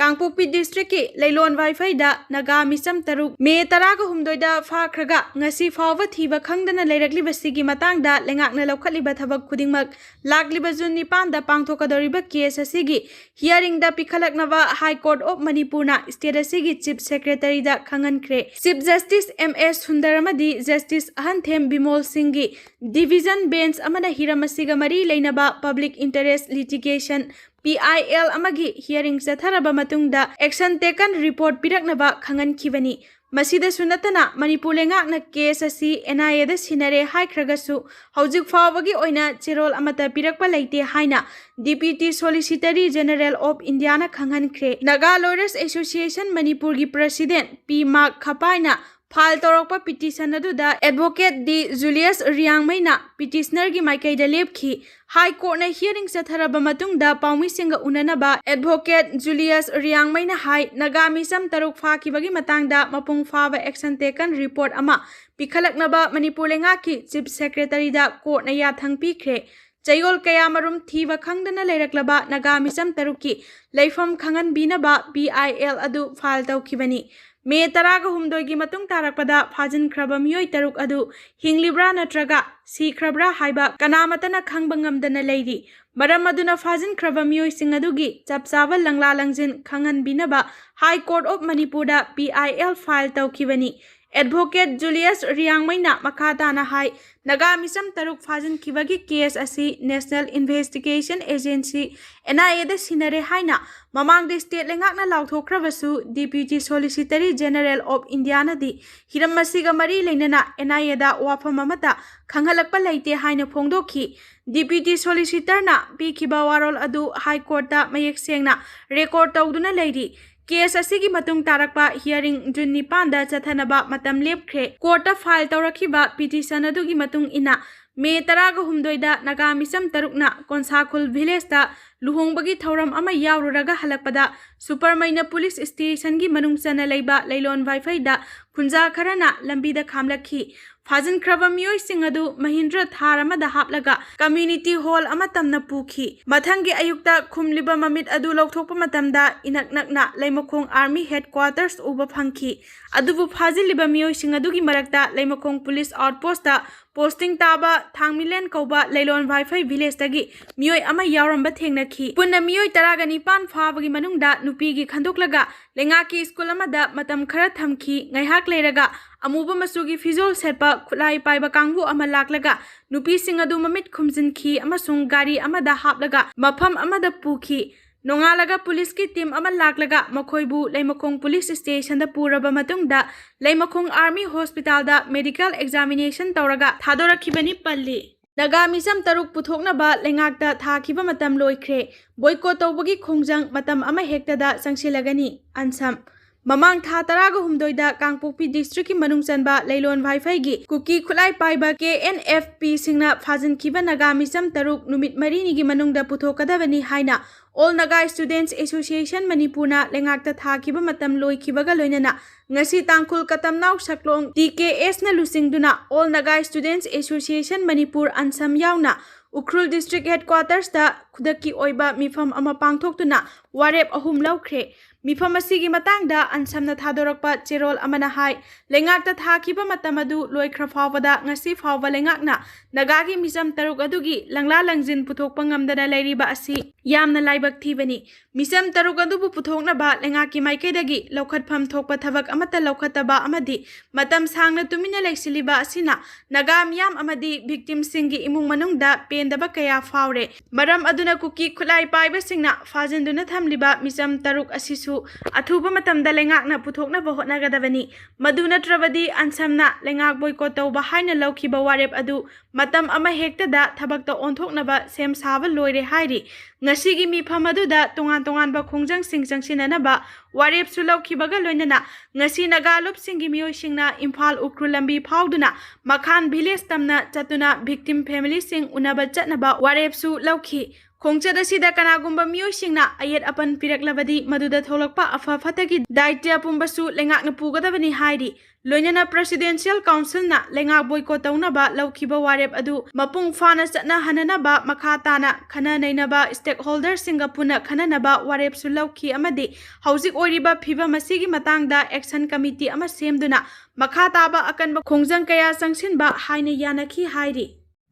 ꯀꯥꯡꯄꯣꯛꯄꯤ ꯗꯤꯁꯇ꯭ꯔꯤꯛꯀꯤ ꯂꯩꯂꯣꯟ ꯋꯥꯏꯐꯩꯗ ꯅꯥꯒꯥ ꯃꯤꯆꯝ ꯇꯔꯨꯛ ꯃꯦ ꯇꯔꯥꯒ ꯍꯨꯝꯗꯣꯏꯗ ꯐꯥꯈ꯭ꯔꯒ ꯉꯁꯤ ꯐꯥꯎꯕ ꯊꯤꯕ ꯈꯪꯗꯅ ꯂꯩꯔꯛꯂꯤꯕꯁꯤꯒꯤ ꯃꯇꯥꯡꯗ ꯂꯩꯉꯥꯛꯅ ꯂꯧꯈꯠꯂꯤꯕ ꯊꯕꯛ ꯈꯨꯗꯤꯡꯃꯛ ꯂꯥꯛꯂꯤꯕ ꯖꯨꯟ ꯅꯤꯄꯥꯟꯗ ꯄꯥꯡꯊꯣꯛꯀꯗꯧꯔꯤꯕ ꯀꯦꯁ ꯑꯁꯤꯒꯤ ꯍꯤꯌꯔꯤꯡꯗ ꯄꯤꯈꯠꯂꯛꯅꯕ ꯍꯥꯏ ꯀꯣꯔꯠ ꯑꯣꯐ ꯃꯅꯤꯄꯨꯔꯅ ꯁ꯭ꯇꯦꯠ ꯑꯁꯤꯒꯤ ꯆꯤꯐ ꯁꯦꯀ꯭ꯔꯦꯇꯔꯤꯗ ꯈꯪꯍꯟꯈ꯭ꯔꯦ꯫ ꯆꯤꯐ ꯖꯁꯇꯤꯁ ꯑꯦꯝ ꯑꯦꯁ ꯁꯨꯟꯗꯔ ꯑꯃꯗꯤ ꯖꯁꯇꯤꯁ ꯑꯍꯟꯊꯦꯝ ꯕꯤꯃꯣꯜ ꯁꯤꯡꯒꯤ ꯗꯤꯚꯤꯖꯟ ꯕꯦꯟꯆ ꯑꯃꯅ ꯍꯤꯔꯝ ꯑꯁꯤꯒ ꯃꯔꯤ ꯂꯩꯅꯕ public interest litigation, P I L, ꯑꯃꯒꯤ ꯍꯤꯌꯔꯤꯡ ꯆꯠꯊꯔꯕ ꯃꯇꯨꯡꯗ ꯑꯦꯛꯁꯟ ꯇꯦꯀꯟ ꯔꯤꯄꯣꯔꯠ ꯄꯤꯔꯛꯅꯕ ꯈꯪꯍꯟꯈꯤꯕꯅꯤ꯫ ꯃꯁꯤꯗꯁꯨ ꯅꯠꯇꯅ ꯃꯅꯤꯄꯨꯔ ꯂꯩꯉꯥꯛꯅ case ꯑꯁꯤ N I A ꯗ ꯁꯤꯟꯅꯔꯦ ꯍꯥꯏꯈ꯭ꯔꯒꯁꯨ ꯍꯧꯖꯤꯛ ꯐꯥꯎꯕꯒꯤ ꯑꯣꯏꯅ ꯆꯦꯔꯣꯜ ꯑꯃꯠꯇ ꯄꯤꯔꯛꯄ ꯂꯩꯇꯦ ꯍꯥꯏꯅ Deputy Solicitor General of India ꯅ ꯈꯪꯍꯟꯈ꯭ꯔꯦ꯫ Naga Lawyers Association ꯃꯅꯤꯄꯨꯔꯒꯤ President P Mark ꯈꯄꯥꯏꯅ file ꯇꯧꯔꯛꯄ petition ꯑꯗꯨꯗ Advocate D Julius ꯔꯤꯌꯥꯡꯃꯩꯅ petitioner ꯒꯤ ꯃꯥꯏꯀꯩꯗ ꯂꯦꯞꯈꯤ꯫ High Court ꯅ hearing ꯆꯠꯊꯔꯕ ꯃꯇꯨꯡꯗ ꯄꯥꯎꯃꯤꯁꯤꯡꯒ ꯎꯅꯅꯕ Advocate Julius ꯔꯤꯌꯥꯡꯃꯩꯅ ꯍꯥꯏ, ꯅꯥꯒꯥ ꯃꯤꯆꯝ ꯇꯔꯨꯛ ꯐꯥꯈꯤꯕꯒꯤ ꯃꯇꯥꯡꯗ ꯃꯄꯨꯡ ꯐꯥꯕ action taken report ꯑꯃ ꯄꯤꯈꯠꯂꯛꯅꯕ ꯃꯅꯤꯄꯨꯔ ꯂꯩꯉꯥꯛꯀꯤ Chief Secretary ꯗ court ꯅ ꯌꯥꯊꯪ ꯄꯤꯈ꯭ꯔꯦ꯫ ꯆꯌꯣꯜ ꯀꯌꯥꯃꯔꯨꯝ ꯊꯤꯕ ꯈꯪꯗꯅ ꯂꯩꯔꯛꯂꯕ ꯅꯥꯒꯥ ꯃꯤꯆꯝ ꯇꯔꯨꯛꯀꯤ ꯂꯩꯐꯝ ꯈꯪꯍꯟꯕꯤꯅꯕ P I L ꯑꯗꯨ file ꯇꯧꯈꯤꯕꯅꯤ꯫ ꯃꯦ ꯇꯔꯥꯒ ꯍꯨꯝꯗꯣꯏꯒꯤ ꯃꯇꯨꯡ ꯇꯥꯔꯛꯄꯗ ꯐꯥꯖꯤꯟꯈ꯭ꯔꯕ ꯃꯤꯑꯣꯏ ꯇꯔꯨꯛ ꯑꯗꯨ ꯍꯤꯡꯂꯤꯕ꯭ꯔꯥ ꯅꯠꯇ꯭ꯔꯒ ꯁꯤꯈ꯭ꯔꯕ꯭ꯔꯥ ꯍꯥꯏꯕ ꯀꯅꯥꯃꯠꯇꯅ ꯈꯪꯕ ꯉꯝꯗꯅ ꯂꯩꯔꯤ꯫ ꯃꯔꯝ ꯑꯗꯨꯅ ꯐꯥꯖꯤꯟꯈ꯭ꯔꯕ ꯃꯤꯑꯣꯏꯁꯤꯡ ꯑꯗꯨꯒꯤ ꯆꯞ ꯆꯥꯕ ꯂꯪꯂꯥ ꯂꯪꯖꯤꯟ ꯈꯪꯍꯟꯕꯤꯅꯕ High Court of ꯃꯅꯤꯄꯨꯔꯗ P I L file ꯇꯧꯈꯤꯕꯅꯤ꯫ Advocate Julius ꯔꯤꯌꯥꯡꯃꯩꯅ ꯃꯈꯥ ꯇꯥꯅ ꯍꯥꯏ, ꯅꯥꯒꯥ ꯃꯤꯆꯝ ꯇꯔꯨꯛ ꯐꯥꯖꯤꯟꯈꯤꯕꯒꯤ case ꯑꯁꯤ National Investigation Agency, N I A ꯗ ꯁꯤꯟꯅꯔꯦ ꯍꯥꯏꯅ ꯃꯃꯥꯡꯗ state ꯂꯩꯉꯥꯛꯅ ꯂꯥꯎꯊꯣꯛꯈ꯭ꯔꯕꯁꯨ, Deputy Solicitor General of India ꯅꯗꯤ ꯍꯤꯔꯝ ꯑꯁꯤꯒ ꯃꯔꯤ ꯂꯩꯅꯅ N I A ꯗ ꯋꯥꯐꯝ ꯑꯃꯠꯇ ꯈꯪꯍꯜꯂꯛꯄ ꯂꯩꯇꯦ ꯍꯥꯏꯅ ꯐꯣꯡꯗꯣꯛꯈꯤ꯫ Deputy Solicitor ꯅ ꯄꯤꯈꯤꯕ ꯋꯥꯔꯣꯜ ꯑꯗꯨ High Court ꯇ ꯃꯌꯦꯛ ꯁꯦꯡꯅ record ꯇꯧꯗꯨꯅ ꯂꯩꯔꯤ꯫ Case ꯑꯁꯤꯒꯤ ꯃꯇꯨꯡ ꯇꯥꯔꯛꯄ hearing June ꯅꯤꯄꯥꯟꯗ ꯆꯠꯊꯅꯕ ꯃꯇꯝ ꯂꯦꯞꯈ꯭ꯔꯦ꯫ Court ꯇ file ꯇꯧꯔꯛꯈꯤꯕ petition ꯑꯗꯨꯒꯤ ꯃꯇꯨꯡ ꯏꯟꯅ, ꯃꯦ ꯇꯔꯥꯒ ꯍꯨꯝꯗꯣꯏꯗ ꯅꯥꯒꯥ ꯃꯤꯆꯝ ꯇꯔꯨꯛꯅ ꯀꯣꯟꯁꯥꯈꯨꯜ village ꯇ ꯂꯨꯍꯣꯡꯕꯒꯤ ꯊꯧꯔꯝ ꯑꯃ ꯌꯥꯎꯔꯨꯔꯒ ꯍꯜꯂꯛꯄꯗ ꯁꯨꯄꯔꯃꯩꯅ police station ꯒꯤ ꯃꯅꯨꯡ ꯆꯟꯅ ꯂꯩꯕ ꯂꯩꯂꯣꯟ ꯋꯥꯏꯐꯩꯗ ꯈꯨꯟꯖꯥ ꯈꯔꯅ ꯂꯝꯕꯤꯗ ꯈꯥꯝꯂꯛꯈꯤ꯫ ꯐꯥꯖꯤꯟꯈ꯭ꯔꯕ ꯃꯤꯑꯣꯏꯁꯤꯡ ꯑꯗꯨ Mahindra Thar ꯑꯃꯗ ꯍꯥꯞꯂꯒ community hall ꯑꯃ ꯇꯝꯅ ꯄꯨꯈꯤ꯫ ꯃꯊꯪꯒꯤ ꯑꯌꯨꯛꯇ ꯈꯨꯝꯂꯤꯕ ꯃꯃꯤꯠ ꯑꯗꯨ ꯂꯧꯊꯣꯛꯄ ꯃꯇꯝꯗ ꯏꯅꯛ ꯅꯛꯅ ꯂꯩꯃꯈꯣꯡ army headquarters ꯎꯕ ꯐꯪꯈꯤ꯫ ꯑꯗꯨꯕꯨ ꯐꯥꯖꯤꯜꯂꯤꯕ ꯃꯤꯑꯣꯏꯁꯤꯡ ꯑꯗꯨꯒꯤ ꯃꯔꯛꯇ ꯂꯩꯃꯈꯣꯡ police outpost ꯇ posting ꯇꯥꯕ ꯊꯥꯡꯃꯤꯂꯦꯟ ꯀꯧꯕ ꯂꯩꯂꯣꯟ ꯋꯥꯏꯐꯩ village ꯇꯒꯤ ꯃꯤꯑꯣꯏ ꯑꯃ ꯌꯥꯎꯔꯝꯕ ꯊꯦꯡꯅꯈꯤ꯫ ꯄꯨꯟꯅ ꯃꯤꯑꯣꯏ ꯇꯔꯥꯒ ꯅꯤꯄꯥꯟ ꯐꯥꯕꯒꯤ ꯃꯅꯨꯡꯗ ꯅꯨꯄꯤꯒꯤ ꯈꯟꯗꯣꯛꯂꯒ ꯂꯩꯉꯥꯛꯀꯤ school ꯑꯃꯗ ꯃꯇꯝ ꯈꯔ ꯊꯝꯈꯤ꯫ ꯉꯥꯏꯍꯥꯛ ꯂꯩꯔꯒ ꯑꯃꯨꯕ ꯃꯆꯨꯒꯤ ꯐꯤꯖꯣꯜ ꯁꯦꯠꯄ ꯈꯨꯠꯂꯥꯏ ꯄꯥꯏꯕ ꯀꯥꯡꯕꯨ ꯑꯃ ꯂꯥꯛꯂꯒ ꯅꯨꯄꯤꯁꯤꯡ ꯑꯗꯨ ꯃꯃꯤꯠ ꯈꯨꯝꯖꯤꯟꯈꯤ ꯑꯃꯁꯨꯡ ꯒꯥꯔꯤ ꯑꯃꯗ ꯍꯥꯞꯂꯒ ꯃꯐꯝ ꯑꯃꯗ ꯄꯨꯈꯤ꯫ ꯅꯣꯡꯉꯥꯜꯂꯒ ꯄꯨꯂꯤꯁꯀꯤ ꯇꯤꯝ ꯑꯃ ꯂꯥꯛꯂꯒ ꯃꯈꯣꯏꯕꯨ ꯂꯩꯃꯈꯣꯡ ꯄꯨꯂꯤꯁ ꯁ꯭ꯇꯦꯁꯟꯗ ꯄꯨꯔꯕ ꯃꯇꯨꯡꯗ ꯂꯩꯃꯈꯣꯡ ꯑꯥꯔꯃꯤ ꯍꯣꯁꯄꯤꯇꯥꯜꯗ ꯃꯦꯗꯤꯀꯦꯜ ꯑꯦꯛꯖꯥꯃꯤꯅꯦꯁꯟ ꯇꯧꯔꯒ ꯊꯥꯗꯣꯔꯛꯈꯤꯕꯅꯤ ꯄꯜꯂꯤ꯫ ꯅꯥꯒꯥ ꯃꯤꯆꯝ ꯇꯔꯨꯛ ꯄꯨꯊꯣꯛꯅꯕ ꯂꯩꯉꯥꯛꯇ ꯊꯥꯈꯤꯕ ꯃꯇꯝ ꯂꯣꯏꯈ꯭ꯔꯦ꯫ ꯕꯣꯏꯀꯣꯠ ꯇꯧꯕꯒꯤ ꯈꯣꯡꯖꯪ ꯃꯇꯝ ꯑꯃ ꯍꯦꯛꯇꯗ ꯆꯪꯁꯤꯜꯂꯒꯅꯤ꯫ ꯑꯟꯁꯝ꯫ ꯃꯃꯥꯡ ꯊꯥ ꯇꯔꯥꯒ ꯍꯨꯝꯗꯣꯏꯗ ꯀꯥꯡꯄꯣꯛꯄꯤ ꯗꯤꯁꯇ꯭ꯔꯤꯛꯀꯤ ꯃꯅꯨꯡ ꯆꯟꯕ ꯂꯩꯂꯣꯟ ꯚꯥꯏꯐꯩꯒꯤ ꯀꯨꯀꯤ ꯈꯨꯠꯂꯥꯏ ꯄꯥꯏꯕ ꯀꯦ ꯑꯦꯟ ꯑꯦꯐ ꯄꯤꯁꯤꯡꯅ ꯐꯥꯖꯤꯟꯈꯤꯕ ꯅꯥꯒꯥ ꯃꯤꯆꯝ ꯇꯔꯨꯛ ꯅꯨꯃꯤꯠ ꯃꯔꯤꯅꯤꯒꯤ ꯃꯅꯨꯡꯗ ꯄꯨꯊꯣꯛꯀꯗꯕꯅꯤ ꯍꯥꯏꯅ ꯑꯣꯜ ꯅꯥꯒꯥ ꯁ꯭ꯇꯨꯗꯦꯟꯠꯁ ꯑꯦꯁꯣꯁꯤꯌꯦꯁꯟ ꯃꯅꯤꯄꯨꯔꯅ ꯂꯩꯉꯥꯛꯇ ꯊꯥꯈꯤꯕ ꯃꯇꯝ ꯂꯣꯏꯈꯤꯕꯒ ꯂꯣꯏꯅꯅ ꯉꯁꯤ ꯇꯥꯡꯈꯨꯜ ꯀꯇꯝꯅꯥꯎ ꯁꯛꯂꯣꯡ ꯇꯤ ꯀꯦ ꯑꯦꯁꯅ ꯂꯨꯆꯤꯡꯗꯨꯅ ꯑꯣꯜ ꯅꯥꯒꯥ ꯁ꯭ꯇꯨꯗꯦꯟꯠꯁ ꯑꯦꯁꯣꯁꯤꯌꯦꯁꯟ ꯃꯅꯤꯄꯨꯔ, ꯑꯟꯁꯝ ꯌꯥꯎꯅ ꯎꯈ꯭ꯔꯨꯜ ꯗꯤꯁꯇ꯭ꯔꯤꯛ ꯍꯦꯗꯀ꯭ꯋꯥꯇꯔꯁꯇ ꯈꯨꯗꯛꯀꯤ ꯑꯣꯏꯕ ꯃꯤꯐꯝ ꯑꯃ ꯄꯥꯡꯊꯣꯛꯇꯨꯅ ꯋꯥꯔꯦꯞ ꯑꯍꯨꯝ ꯂꯧꯈ꯭ꯔꯦ꯫ ꯃꯤꯐꯝ ꯑꯁꯤꯒꯤ ꯃꯇꯥꯡꯗ ꯑꯟꯁꯝꯅ ꯊꯥꯗꯣꯔꯛꯄ ꯆꯦꯔꯣꯜ ꯑꯃꯅ ꯍꯥꯏ, ꯂꯩꯉꯥꯛꯇ ꯊꯥꯈꯤꯕ ꯃꯇꯝ ꯑꯗꯨ ꯂꯣꯏꯈ꯭ꯔ ꯐꯥꯎꯕꯗ ꯉꯁꯤ ꯐꯥꯎꯕ ꯂꯩꯉꯥꯛꯅ ꯅꯥꯒꯥꯒꯤ ꯃꯤꯆꯝ ꯇꯔꯨꯛ ꯑꯗꯨꯒꯤ ꯂꯪꯂꯥ ꯂꯪꯖꯤꯟ ꯄꯨꯊꯣꯛꯄ ꯉꯝꯗꯅ ꯂꯩꯔꯤꯕ ꯑꯁꯤ ꯌꯥꯝꯅ ꯂꯥꯏꯕꯛ ꯊꯤꯕꯅꯤ꯫ ꯃꯤꯆꯝ ꯇꯔꯨꯛ ꯑꯗꯨꯕꯨ ꯄꯨꯊꯣꯛꯅꯕ ꯂꯩꯉꯥꯛꯀꯤ ꯃꯥꯏꯀꯩꯗꯒꯤ ꯂꯧꯈꯠꯐꯝ ꯊꯣꯛꯄ ꯊꯕꯛ ꯑꯃꯠꯇ ꯂꯧꯈꯠꯇꯕ ꯑꯃꯗꯤ ꯃꯇꯝ ꯁꯥꯡꯅ ꯇꯨꯃꯤꯟꯅ ꯂꯩꯁꯤꯜꯂꯤꯕ ꯑꯁꯤꯅ ꯅꯥꯒꯥ ꯃꯤꯌꯥꯝ ꯑꯃꯗꯤ ꯚꯤꯛꯇꯤꯝꯁꯤꯡꯒꯤ ꯏꯃꯨꯡ ꯃꯅꯨꯡꯗ ꯄꯦꯟꯗꯕ ꯀꯌꯥ ꯐꯥꯎꯔꯦ꯫ ꯃꯔꯝ ꯑꯗꯨꯅ ꯀꯨꯀꯤ ꯈꯨꯠꯂꯥꯏ ꯄꯥꯏꯕꯁꯤꯡꯅ ꯐꯥꯖꯤꯟꯗꯨꯅ ꯊꯝꯂꯤꯕ ꯃꯤꯆꯝ ꯇꯔꯨꯛ ꯑꯁꯤꯁꯨ ꯑꯊꯨꯕ ꯃꯇꯝꯗ ꯂꯩꯉꯥꯛꯅ ꯄꯨꯊꯣꯛꯅꯕ ꯍꯣꯠꯅꯒꯗꯕꯅꯤ꯫ ꯃꯗꯨ ꯅꯠꯇ꯭ꯔꯕꯗꯤ ꯑꯟꯁꯝꯅ ꯂꯩꯉꯥꯛ ꯕꯣꯏꯀꯣꯠ ꯇꯧꯕ ꯍꯥꯏꯅ ꯂꯧꯈꯤꯕ ꯋꯥꯔꯦꯞ ꯑꯗꯨ ꯃꯇꯝ ꯑꯃ ꯍꯦꯛꯇꯗ ꯊꯕꯛꯇ ꯑꯣꯟꯊꯣꯛꯅꯕ ꯁꯦꯝ ꯁꯥꯕ ꯂꯣꯏꯔꯦ ꯍꯥꯏꯔꯤ꯫ ꯉꯁꯤꯒꯤ ꯃꯤꯐꯝ ꯑꯗꯨꯗ ꯇꯣꯉꯥꯟ ꯇꯣꯉꯥꯟꯕ ꯈꯣꯡꯖꯪꯁꯤꯡ ꯆꯪꯁꯤꯟꯅꯅꯕ ꯋꯥꯔꯦꯞꯁꯨ ꯂꯧꯈꯤꯕꯒ ꯂꯣꯏꯅꯅ ꯉꯁꯤ ꯅꯥꯒꯥ ꯂꯨꯞꯁꯤꯡꯒꯤ ꯃꯤꯑꯣꯏꯁꯤꯡꯅ ꯏꯝꯐꯥꯜ ꯎꯈ꯭ꯔꯨꯜ ꯂꯝꯕꯤ ꯐꯥꯎꯗꯨꯅ ꯃꯈꯥꯟ ꯚꯤꯂꯦꯖ ꯇꯝꯅ ꯆꯠꯇꯨꯅ ꯚꯤꯛꯇꯤꯝ ꯐꯦꯃꯤꯂꯤꯁꯤꯡ ꯎꯅꯕ ꯆꯠꯅꯕ ꯋꯥꯔꯦꯞꯁꯨ ꯂꯧꯈꯤ꯫ ꯈꯣꯡꯆꯠ ꯑꯁꯤꯗ ꯀꯅꯥꯒꯨꯝꯕ ꯃꯤꯑꯣꯏꯁꯤꯡꯅ ꯑꯌꯦꯠ ꯑꯄꯟ ꯄꯤꯔꯛꯂꯕꯗꯤ ꯃꯗꯨꯗ ꯊꯣꯛꯂꯛꯄ ꯑꯐ ꯐꯠꯇꯒꯤ ꯗꯥꯏꯇ꯭ꯌ ꯄꯨꯝꯕꯁꯨ ꯂꯩꯉꯥꯛꯅ ꯄꯨꯒꯗꯕꯅꯤ ꯍꯥꯏꯔꯤ꯫ ꯂꯣꯏꯅꯅ ꯄ꯭ꯔꯦꯁꯤꯗꯦꯟꯁꯤꯌꯦꯜ ꯀꯥꯎꯟꯁꯤꯜꯅ ꯂꯩꯉꯥꯛ ꯕꯣꯏꯀꯣꯠ ꯇꯧꯅꯕ ꯂꯧꯈꯤꯕ ꯋꯥꯔꯦꯞ ꯑꯗꯨ ꯃꯄꯨꯡ ꯐꯥꯅ ꯆꯠꯅꯍꯟꯅꯅꯕ ꯃꯈꯥ ꯇꯥꯅ ꯈꯟꯅ ꯅꯩꯅꯕ ꯁ꯭ꯇꯦꯛꯍꯣꯜꯗꯔꯁꯤꯡꯒ ꯄꯨꯟꯅ ꯈꯟꯅꯅꯕ ꯋꯥꯔꯦꯞꯁꯨ ꯂꯧꯈꯤ ꯑꯃꯗꯤ ꯍꯧꯖꯤꯛ ꯑꯣꯏꯔꯤꯕ ꯐꯤꯚꯝ ꯑꯁꯤꯒꯤ ꯃꯇꯥꯡꯗ ꯑꯦꯛꯁꯟ ꯀꯃꯤꯇꯤ ꯑꯃ ꯁꯦꯝꯗꯨꯅ ꯃꯈꯥ ꯇꯥꯕ ꯑꯀꯟꯕ ꯈꯣꯡꯖꯪ ꯀꯌꯥ ꯆꯪꯁꯤꯟꯕ ꯍꯥꯏꯅ ꯌꯥꯅꯈꯤ ꯍꯥꯏꯔꯤ꯫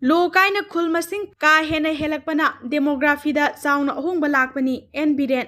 ꯂꯣ ꯀꯥꯏꯅ ꯈꯨꯜ ꯃꯁꯤꯡ ꯀꯥ ꯍꯦꯟꯅ ꯍꯦꯜꯂꯛꯄꯅ ꯗꯦꯃꯣꯒ꯭ꯔꯥꯐꯤꯗ ꯆꯥꯎꯅ ꯑꯍꯣꯡꯕ ꯂꯥꯛꯄꯅꯤ, ꯑꯦꯟ ꯕꯤꯔꯦꯟ꯫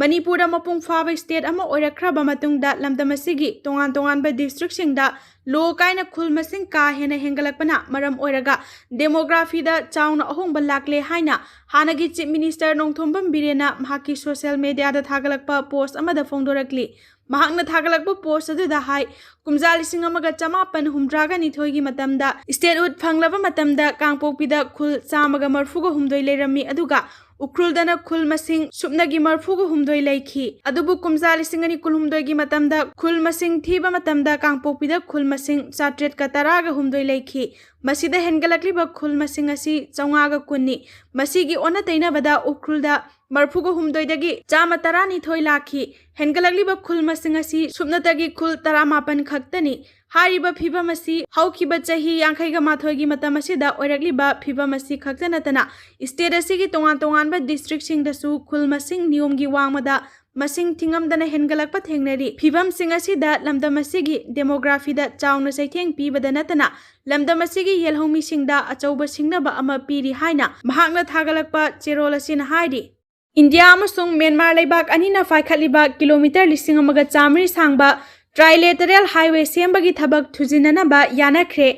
ꯃꯅꯤꯄꯨꯔꯗ ꯃꯄꯨꯡ ꯐꯥꯕ state ꯑꯃ ꯑꯣꯏꯔꯛꯈ꯭ꯔꯕ ꯃꯇꯨꯡꯗ ꯂꯝꯗꯝ ꯑꯁꯤꯒꯤ ꯇꯣꯉꯥꯟ ꯇꯣꯉꯥꯟꯕ districtꯁꯤꯡꯗ ꯂꯣ ꯀꯥꯏꯅ ꯈꯨꯜ ꯃꯁꯤꯡ ꯀꯥ ꯍꯦꯟꯅ ꯍꯦꯟꯒꯠꯂꯛꯄꯅ ꯃꯔꯝ ꯑꯣꯏꯔꯒ demographyꯗ ꯆꯥꯎꯅ ꯑꯍꯣꯡꯕ ꯂꯥꯛꯂꯦ ꯍꯥꯏꯅ ꯍꯥꯟꯅꯒꯤ Chief Minister ꯅꯣꯡꯊꯣꯝꯕꯝ ꯕꯤꯔꯦꯟꯅ ꯃꯍꯥꯛꯀꯤ social mediaꯗ ꯊꯥꯒꯠꯂꯛꯄ post ꯑꯃꯗ ꯐꯣꯡꯗꯣꯔꯛꯂꯤ꯫ ꯃꯍꯥꯛꯅ ꯊꯥꯒꯠꯂꯛꯄ post ꯑꯗꯨꯗ ꯍꯥꯏ, ꯀꯨꯝꯖꯥ ꯂꯤꯁꯤꯡ ꯑꯃꯒ ꯆꯃꯥꯄꯟ ꯍꯨꯝꯗ꯭ꯔꯥꯒ ꯅꯤꯊꯣꯏꯒꯤ ꯃꯇꯝꯗ statehood ꯐꯪꯂꯕ ꯃꯇꯝꯗ ꯀꯥꯡꯄꯣꯛꯄꯤꯗ ꯈꯨꯜ ꯆꯥꯝꯃꯒ ꯃꯔꯐꯨꯒ ꯍꯨꯝꯗꯣꯏ ꯂꯩꯔꯝꯃꯤ, ꯑꯗꯨꯒ ꯎꯈ꯭ꯔꯨꯜꯗꯅ ꯈꯨꯜ ꯃꯁꯤꯡ ꯁꯨꯞꯅꯒꯤ ꯃꯔꯐꯨꯒ ꯍꯨꯝꯗꯣꯏ ꯂꯩꯈꯤ꯫ ꯑꯗꯨꯕꯨ ꯀꯨꯝꯖꯥ ꯂꯤꯁꯤꯡ ꯑꯅꯤ ꯀꯨꯟꯍꯨꯝꯗꯣꯏꯒꯤ ꯃꯇꯝꯗ ꯈꯨꯜ ꯃꯁꯤꯡ ꯊꯤꯕ ꯃꯇꯝꯗ ꯀꯥꯡꯄꯣꯛꯄꯤꯗ ꯈꯨꯜ ꯃꯁꯤꯡ ꯆꯥꯇ꯭ꯔꯦꯠꯀ ꯇꯔꯥꯒ ꯍꯨꯝꯗꯣꯏ ꯂꯩꯈꯤ꯫ ꯃꯁꯤꯗ ꯍꯦꯟꯒꯠꯂꯛꯂꯤꯕ ꯈꯨꯜ ꯃꯁꯤꯡ ꯑꯁꯤ ꯆꯥꯝꯃꯉꯥꯒ ꯀꯨꯟꯅꯤ꯫ ꯃꯁꯤꯒꯤ ꯑꯣꯟꯅ ꯇꯩꯅꯕꯗ ꯎꯈ꯭ꯔꯨꯜꯗ ꯃꯔꯐꯨꯒ ꯍꯨꯝꯗꯣꯏꯗꯒꯤ ꯆꯥꯝꯃ ꯇꯔꯥꯅꯤꯊꯣꯏ ꯂꯥꯛꯈꯤ꯫ ꯍꯦꯟꯒꯠꯂꯛꯂꯤꯕ ꯈꯨꯜ ꯃꯁꯤꯡ ꯑꯁꯤ ꯁꯨꯞꯅꯇꯒꯤ ꯈꯨꯜ ꯇꯔꯥꯃꯥꯄꯟ ꯈꯛꯇꯅꯤ꯫ ꯍꯥꯏꯔꯤꯕ ꯐꯤꯚꯝ ꯑꯁꯤ ꯍꯧꯈꯤꯕ ꯆꯍꯤ ꯌꯥꯡꯈꯩꯒ ꯃꯥꯊꯣꯏꯒꯤ ꯃꯇꯝ ꯑꯁꯤꯗ ꯑꯣꯏꯔꯛꯂꯤꯕ ꯐꯤꯚꯝ ꯑꯁꯤ ꯈꯛꯇ ꯅꯠꯇꯅ, state ꯑꯁꯤꯒꯤ ꯇꯣꯉꯥꯟ ꯇꯣꯉꯥꯟꯕ districtꯁꯤꯡꯗꯁꯨ ꯈꯨꯜ ꯃꯁꯤꯡ ꯅꯤꯌꯣꯝꯒꯤ ꯋꯥꯡꯃꯗ ꯃꯁꯤꯡ ꯊꯤꯉꯝꯗꯅ ꯍꯦꯟꯒꯠꯂꯛꯄ ꯊꯦꯡꯅꯔꯤ꯫ ꯐꯤꯚꯝꯁꯤꯡ ꯑꯁꯤꯗ ꯂꯝꯗꯝ ꯑꯁꯤꯒꯤ demographyꯗ ꯆꯥꯎꯅ ꯆꯩꯊꯦꯡ ꯄꯤꯕꯗ ꯅꯠꯇꯅ, ꯂꯝꯗꯝ ꯑꯁꯤꯒꯤ ꯌꯦꯜꯍꯧꯃꯤꯁꯤꯡꯗ ꯑꯆꯧꯕ ꯁꯤꯡꯅꯕ ꯑꯃ ꯄꯤꯔꯤ ꯍꯥꯏꯅ ꯃꯍꯥꯛꯅ ꯊꯥꯒꯠꯂꯛꯄ ꯆꯦꯔꯣꯜ ꯑꯁꯤꯅ ꯍꯥꯏꯔꯤ꯫ ꯏꯟꯗꯤꯌꯥ ꯑꯃꯁꯨꯡ ꯃ꯭ꯌꯥꯟꯃꯥꯔ ꯂꯩꯕꯥꯛ ꯑꯅꯤꯅ ꯄꯥꯏꯈꯠꯂꯤꯕ kilometre ꯂꯤꯁꯤꯡ ꯑꯃꯒ ꯆꯥꯃꯔꯤ ꯁꯥꯡꯕ trilateral highway ꯁꯦꯝꯕꯒꯤ ꯊꯕꯛ ꯊꯨꯖꯤꯟꯅꯅꯕ ꯌꯥꯅꯈ꯭ꯔꯦ꯫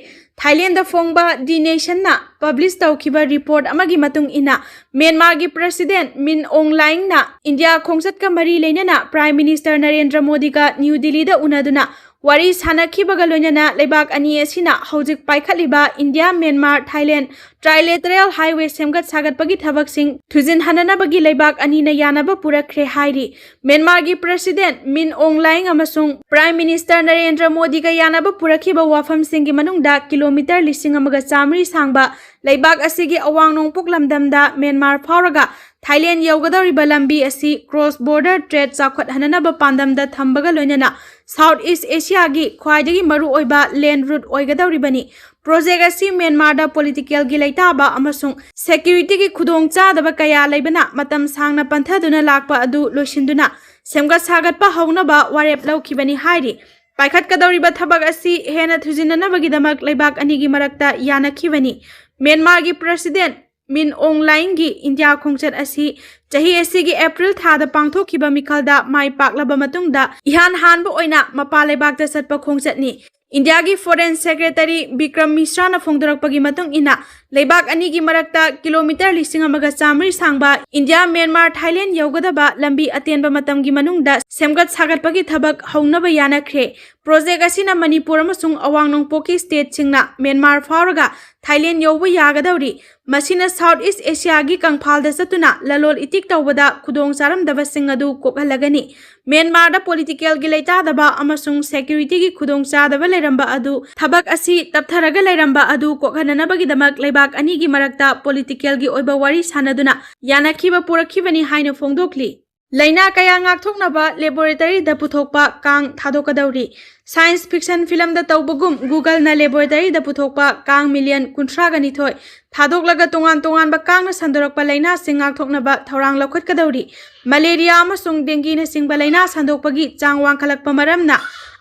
ꯊꯥꯏꯂꯦꯟꯗ ꯐꯣꯡꯕ The Nationꯅ publish ꯇꯧꯈꯤꯕ report ꯑꯃꯒꯤ ꯃꯇꯨꯡ ꯏꯟꯅ, ꯃ꯭ꯌꯥꯟꯃꯥꯔꯒꯤ President ꯃꯤꯟ ꯑꯣꯡ ꯂꯥꯏꯡꯅ ꯏꯟꯗꯤꯌꯥ ꯈꯣꯡꯆꯠꯀ ꯃꯔꯤ ꯂꯩꯅꯅ Prime Minister ꯅꯔꯦꯟꯗ꯭ꯔ ꯃꯣꯗꯤꯒ ꯅ꯭ꯌꯨ ꯗꯤꯜꯂꯤꯗ ꯎꯅꯗꯨꯅ ꯋꯥꯔꯤ ꯁꯥꯅꯈꯤꯕꯒ ꯂꯣꯏꯅꯅ ꯂꯩꯕꯥꯛ ꯑꯅꯤ ꯑꯁꯤꯅ ꯍꯧꯖꯤꯛ ꯄꯥꯏꯈꯠꯂꯤꯕ India, Myanmar, Thailand trilateral highway ꯁꯦꯝꯒꯠ ꯁꯥꯒꯠꯄꯒꯤ ꯊꯕꯛꯁꯤꯡ ꯊꯨꯖꯤꯟꯍꯟꯅꯅꯕꯒꯤ ꯂꯩꯕꯥꯛ ꯑꯅꯤꯅ ꯌꯥꯅꯕ ꯄꯨꯔꯛꯈ꯭ꯔꯦ ꯍꯥꯏꯔꯤ꯫ ꯃ꯭ꯌꯥꯟꯃꯥꯔꯒꯤ President ꯃꯤꯟ ꯑꯣꯡ ꯂꯥꯏꯡ ꯑꯃꯁꯨꯡ Prime Minister ꯅꯔꯦꯟꯗ꯭ꯔ ꯃꯣꯗꯤꯒ ꯌꯥꯅꯕ ꯄꯨꯔꯛꯈꯤꯕ ꯋꯥꯐꯝꯁꯤꯡꯒꯤ ꯃꯅꯨꯡꯗ kilometre ꯂꯤꯁꯤꯡ ꯑꯃꯒ ꯆꯥꯃꯔꯤ ꯁꯥꯡꯕ ꯂꯩꯕꯥꯛ ꯑꯁꯤꯒꯤ ꯑꯋꯥꯡ ꯅꯣꯡꯄꯣꯛ ꯂꯝꯗꯝꯗ ꯃ꯭ꯌꯥꯟꯃꯥꯔ ꯐꯥꯎꯔꯒ ꯊꯥꯏꯂꯦꯟ ꯌꯧꯒꯗꯧꯔꯤꯕ ꯂꯝꯕꯤ ꯑꯁꯤ cross border trade ꯆꯥꯎꯈꯠꯍꯟꯅꯅꯕ ꯄꯥꯟꯗꯝꯗ ꯊꯝꯕꯒ ꯂꯣꯏꯅꯅ South East Asiaꯒꯤ ꯈ꯭ꯋꯥꯏꯗꯒꯤ ꯃꯔꯨꯑꯣꯏꯕ land route ꯑꯣꯏꯒꯗꯧꯔꯤꯕꯅꯤ꯫ Project ꯑꯁꯤ ꯃ꯭ꯌꯥꯟꯃꯥꯔꯗ politicalꯒꯤ ꯂꯩꯇꯥꯕ ꯑꯃꯁꯨꯡ securityꯒꯤ ꯈꯨꯗꯣꯡꯆꯥꯗꯕ ꯀꯌꯥ ꯂꯩꯕꯅ ꯃꯇꯝ ꯁꯥꯡꯅ ꯄꯟꯊꯗꯨꯅ ꯂꯥꯛꯄ ꯑꯗꯨ ꯂꯣꯏꯁꯤꯟꯗꯨꯅ ꯁꯦꯝꯒꯠ ꯁꯥꯒꯠꯄ ꯍꯧꯅꯕ ꯋꯥꯔꯦꯞ ꯂꯧꯈꯤꯕꯅꯤ ꯍꯥꯏꯔꯤ꯫ ꯄꯥꯏꯈꯠꯀꯗꯧꯔꯤꯕ ꯊꯕꯛ ꯑꯁꯤ ꯍꯦꯟꯅ ꯊꯨꯖꯤꯟꯅꯅꯕꯒꯤꯗꯃꯛ ꯂꯩꯕꯥꯛ ꯑꯅꯤꯒꯤ ꯃꯔꯛꯇ ꯌꯥꯅꯈꯤꯕꯅꯤ꯫ ꯃ꯭ꯌꯥꯟꯃꯥꯔꯒꯤ President ꯃꯤꯟ ꯑꯣꯡ ꯂꯥꯏꯡꯒꯤ ꯏꯟꯗꯤꯌꯥ ꯈꯣꯡꯆꯠ ꯑꯁꯤ ꯆꯍꯤ ꯑꯁꯤꯒꯤ ꯑꯦꯄ꯭ꯔꯤꯜ ꯊꯥꯗ ꯄꯥꯡꯊꯣꯛꯈꯤꯕ ꯃꯤꯈꯜꯗ ꯃꯥꯏ ꯄꯥꯛꯂꯕ ꯃꯇꯨꯡꯗ ꯏꯍꯥꯟ ꯍꯥꯟꯕ ꯑꯣꯏꯅ ꯃꯄꯥꯟ ꯂꯩꯕꯥꯛꯇ ꯆꯠꯄ ꯈꯣꯡꯆꯠꯅꯤ꯫ ꯏꯟꯗꯤꯌꯥꯒꯤ ꯐꯣꯔꯦꯟ ꯁꯦꯀ꯭ꯔꯦꯇꯔꯤ ꯕꯤꯀ꯭ꯔꯝ ꯃꯤꯁ꯭ꯔꯥꯅ ꯐꯣꯡꯗꯣꯔꯛꯄꯒꯤ ꯃꯇꯨꯡ ꯏꯟꯅ, ꯂꯩꯕꯥꯛ ꯑꯅꯤꯒꯤ ꯃꯔꯛꯇ ꯀꯤꯂꯣꯃꯤꯇꯔ ꯂꯤꯁꯤꯡ ꯑꯃꯒ ꯆꯥꯃꯔꯤ ꯁꯥꯡꯕ ꯏꯟꯗꯤꯌꯥ ꯃ꯭ꯌꯥꯟꯃꯥꯔ ꯊꯥꯏꯂꯦꯟ ꯌꯧꯒꯗꯕ ꯂꯝꯕꯤ ꯑꯇꯦꯟꯕ ꯃꯇꯝꯒꯤ ꯃꯅꯨꯡꯗ ꯁꯦꯝꯒꯠ ꯁꯥꯒꯠꯄꯒꯤ ꯊꯕꯛ ꯍꯧꯅꯕ ꯌꯥꯅꯈ꯭ꯔꯦ꯫ ꯄ꯭ꯔꯣꯖꯦꯛ ꯑꯁꯤꯅ ꯃꯅꯤꯄꯨꯔ ꯑꯃꯁꯨꯡ ꯑꯋꯥꯡ ꯅꯣꯡꯄꯣꯛꯀꯤ ꯁ꯭ꯇꯦꯠꯁꯤꯡꯅ ꯃ꯭ꯌꯥꯟꯃꯥꯔ ꯐꯥꯎꯔꯒ ꯊꯥꯏꯂꯦꯟ ꯌꯧꯕ ꯌꯥꯒꯗꯧꯔꯤ꯫ ꯃꯁꯤꯅ ꯁꯥꯎꯠ ꯏꯁ ꯑꯦꯁꯤꯌꯥꯒꯤ ꯀꯪꯐꯥꯜꯗ ꯆꯠꯇꯨꯅ ꯂꯂꯣꯜ ꯏꯇꯤꯛ ꯇꯧꯕꯗ ꯈꯨꯗꯣꯡ ꯆꯥꯔꯝꯗꯕꯁꯤꯡ ꯑꯗꯨ ꯀꯣꯛꯍꯜꯂꯒꯅꯤ꯫ ꯃ꯭ꯌꯥꯟꯃꯥꯔꯗ ꯄꯣꯂꯤꯇꯤꯀꯦꯜꯒꯤ ꯂꯩꯇꯥꯗꯕ ꯑꯃꯁꯨꯡ ꯁꯦꯀ꯭ꯌꯨꯔꯤꯇꯤꯒꯤ ꯈꯨꯗꯣꯡꯆꯥꯗꯕ ꯂꯩꯔꯝꯕ ꯑꯗꯨ, ꯊꯕꯛ ꯑꯁꯤ ꯇꯞꯊꯔꯒ ꯂꯩꯔꯝꯕ ꯑꯗꯨ ꯀꯣꯛꯍꯟꯅꯅꯕꯒꯤꯗꯃꯛ ꯂꯩꯕꯥꯛ ꯑꯅꯤꯒꯤ ꯃꯔꯛꯇ ꯄꯣꯂꯤꯇꯤꯀꯦꯜꯒꯤ ꯑꯣꯏꯕ ꯋꯥꯔꯤ ꯁꯥꯅꯗꯨꯅ ꯌꯥꯅꯈꯤꯕ ꯄꯨꯔꯛꯈꯤꯕꯅꯤ ꯍꯥꯏꯅ ꯐꯣꯡꯗꯣꯛꯂꯤ꯫ ꯂꯥꯏꯅꯥ ꯀꯌꯥ ꯉꯥꯛꯊꯣꯛꯅꯕ ꯂꯦꯕꯣꯔꯦꯇꯔꯤꯗ ꯄꯨꯊꯣꯛꯄ ꯀꯥꯡ ꯊꯥꯗꯣꯛꯀꯗꯧꯔꯤ꯫ ꯁꯥꯏꯟꯁ ꯐꯤꯛꯁꯟ ꯐꯤꯂꯝꯗ ꯇꯧꯕꯒꯨꯝ, ꯒꯨꯒꯜꯅ ꯂꯦꯕꯣꯔꯦꯇꯔꯤꯗ ꯄꯨꯊꯣꯛꯄ ꯀꯥꯡ ꯃꯤꯂꯤꯌꯟ ꯀꯨꯟꯊ꯭ꯔꯥꯒ ꯅꯤꯊꯣꯏ ꯊꯥꯗꯣꯛꯂꯒ ꯇꯣꯉꯥꯟ ꯇꯣꯉꯥꯟꯕ ꯀꯥꯡꯅ ꯁꯟꯗꯣꯔꯛꯄ ꯂꯥꯏꯅꯥꯁꯤꯡ ꯉꯥꯛꯊꯣꯛꯅꯕ ꯊꯧꯔꯥꯡ ꯂꯧꯈꯠꯀꯗꯧꯔꯤ꯫ ꯃꯂꯦꯔꯤꯌꯥ ꯑꯃꯁꯨꯡ ꯗꯦꯡꯒꯤꯅꯆꯤꯡꯕ ꯂꯥꯏꯅꯥ ꯁꯟꯗꯣꯛꯄꯒꯤ ꯆꯥꯡ ꯋꯥꯡꯈꯠꯂꯛꯄ ꯃꯔꯝꯅ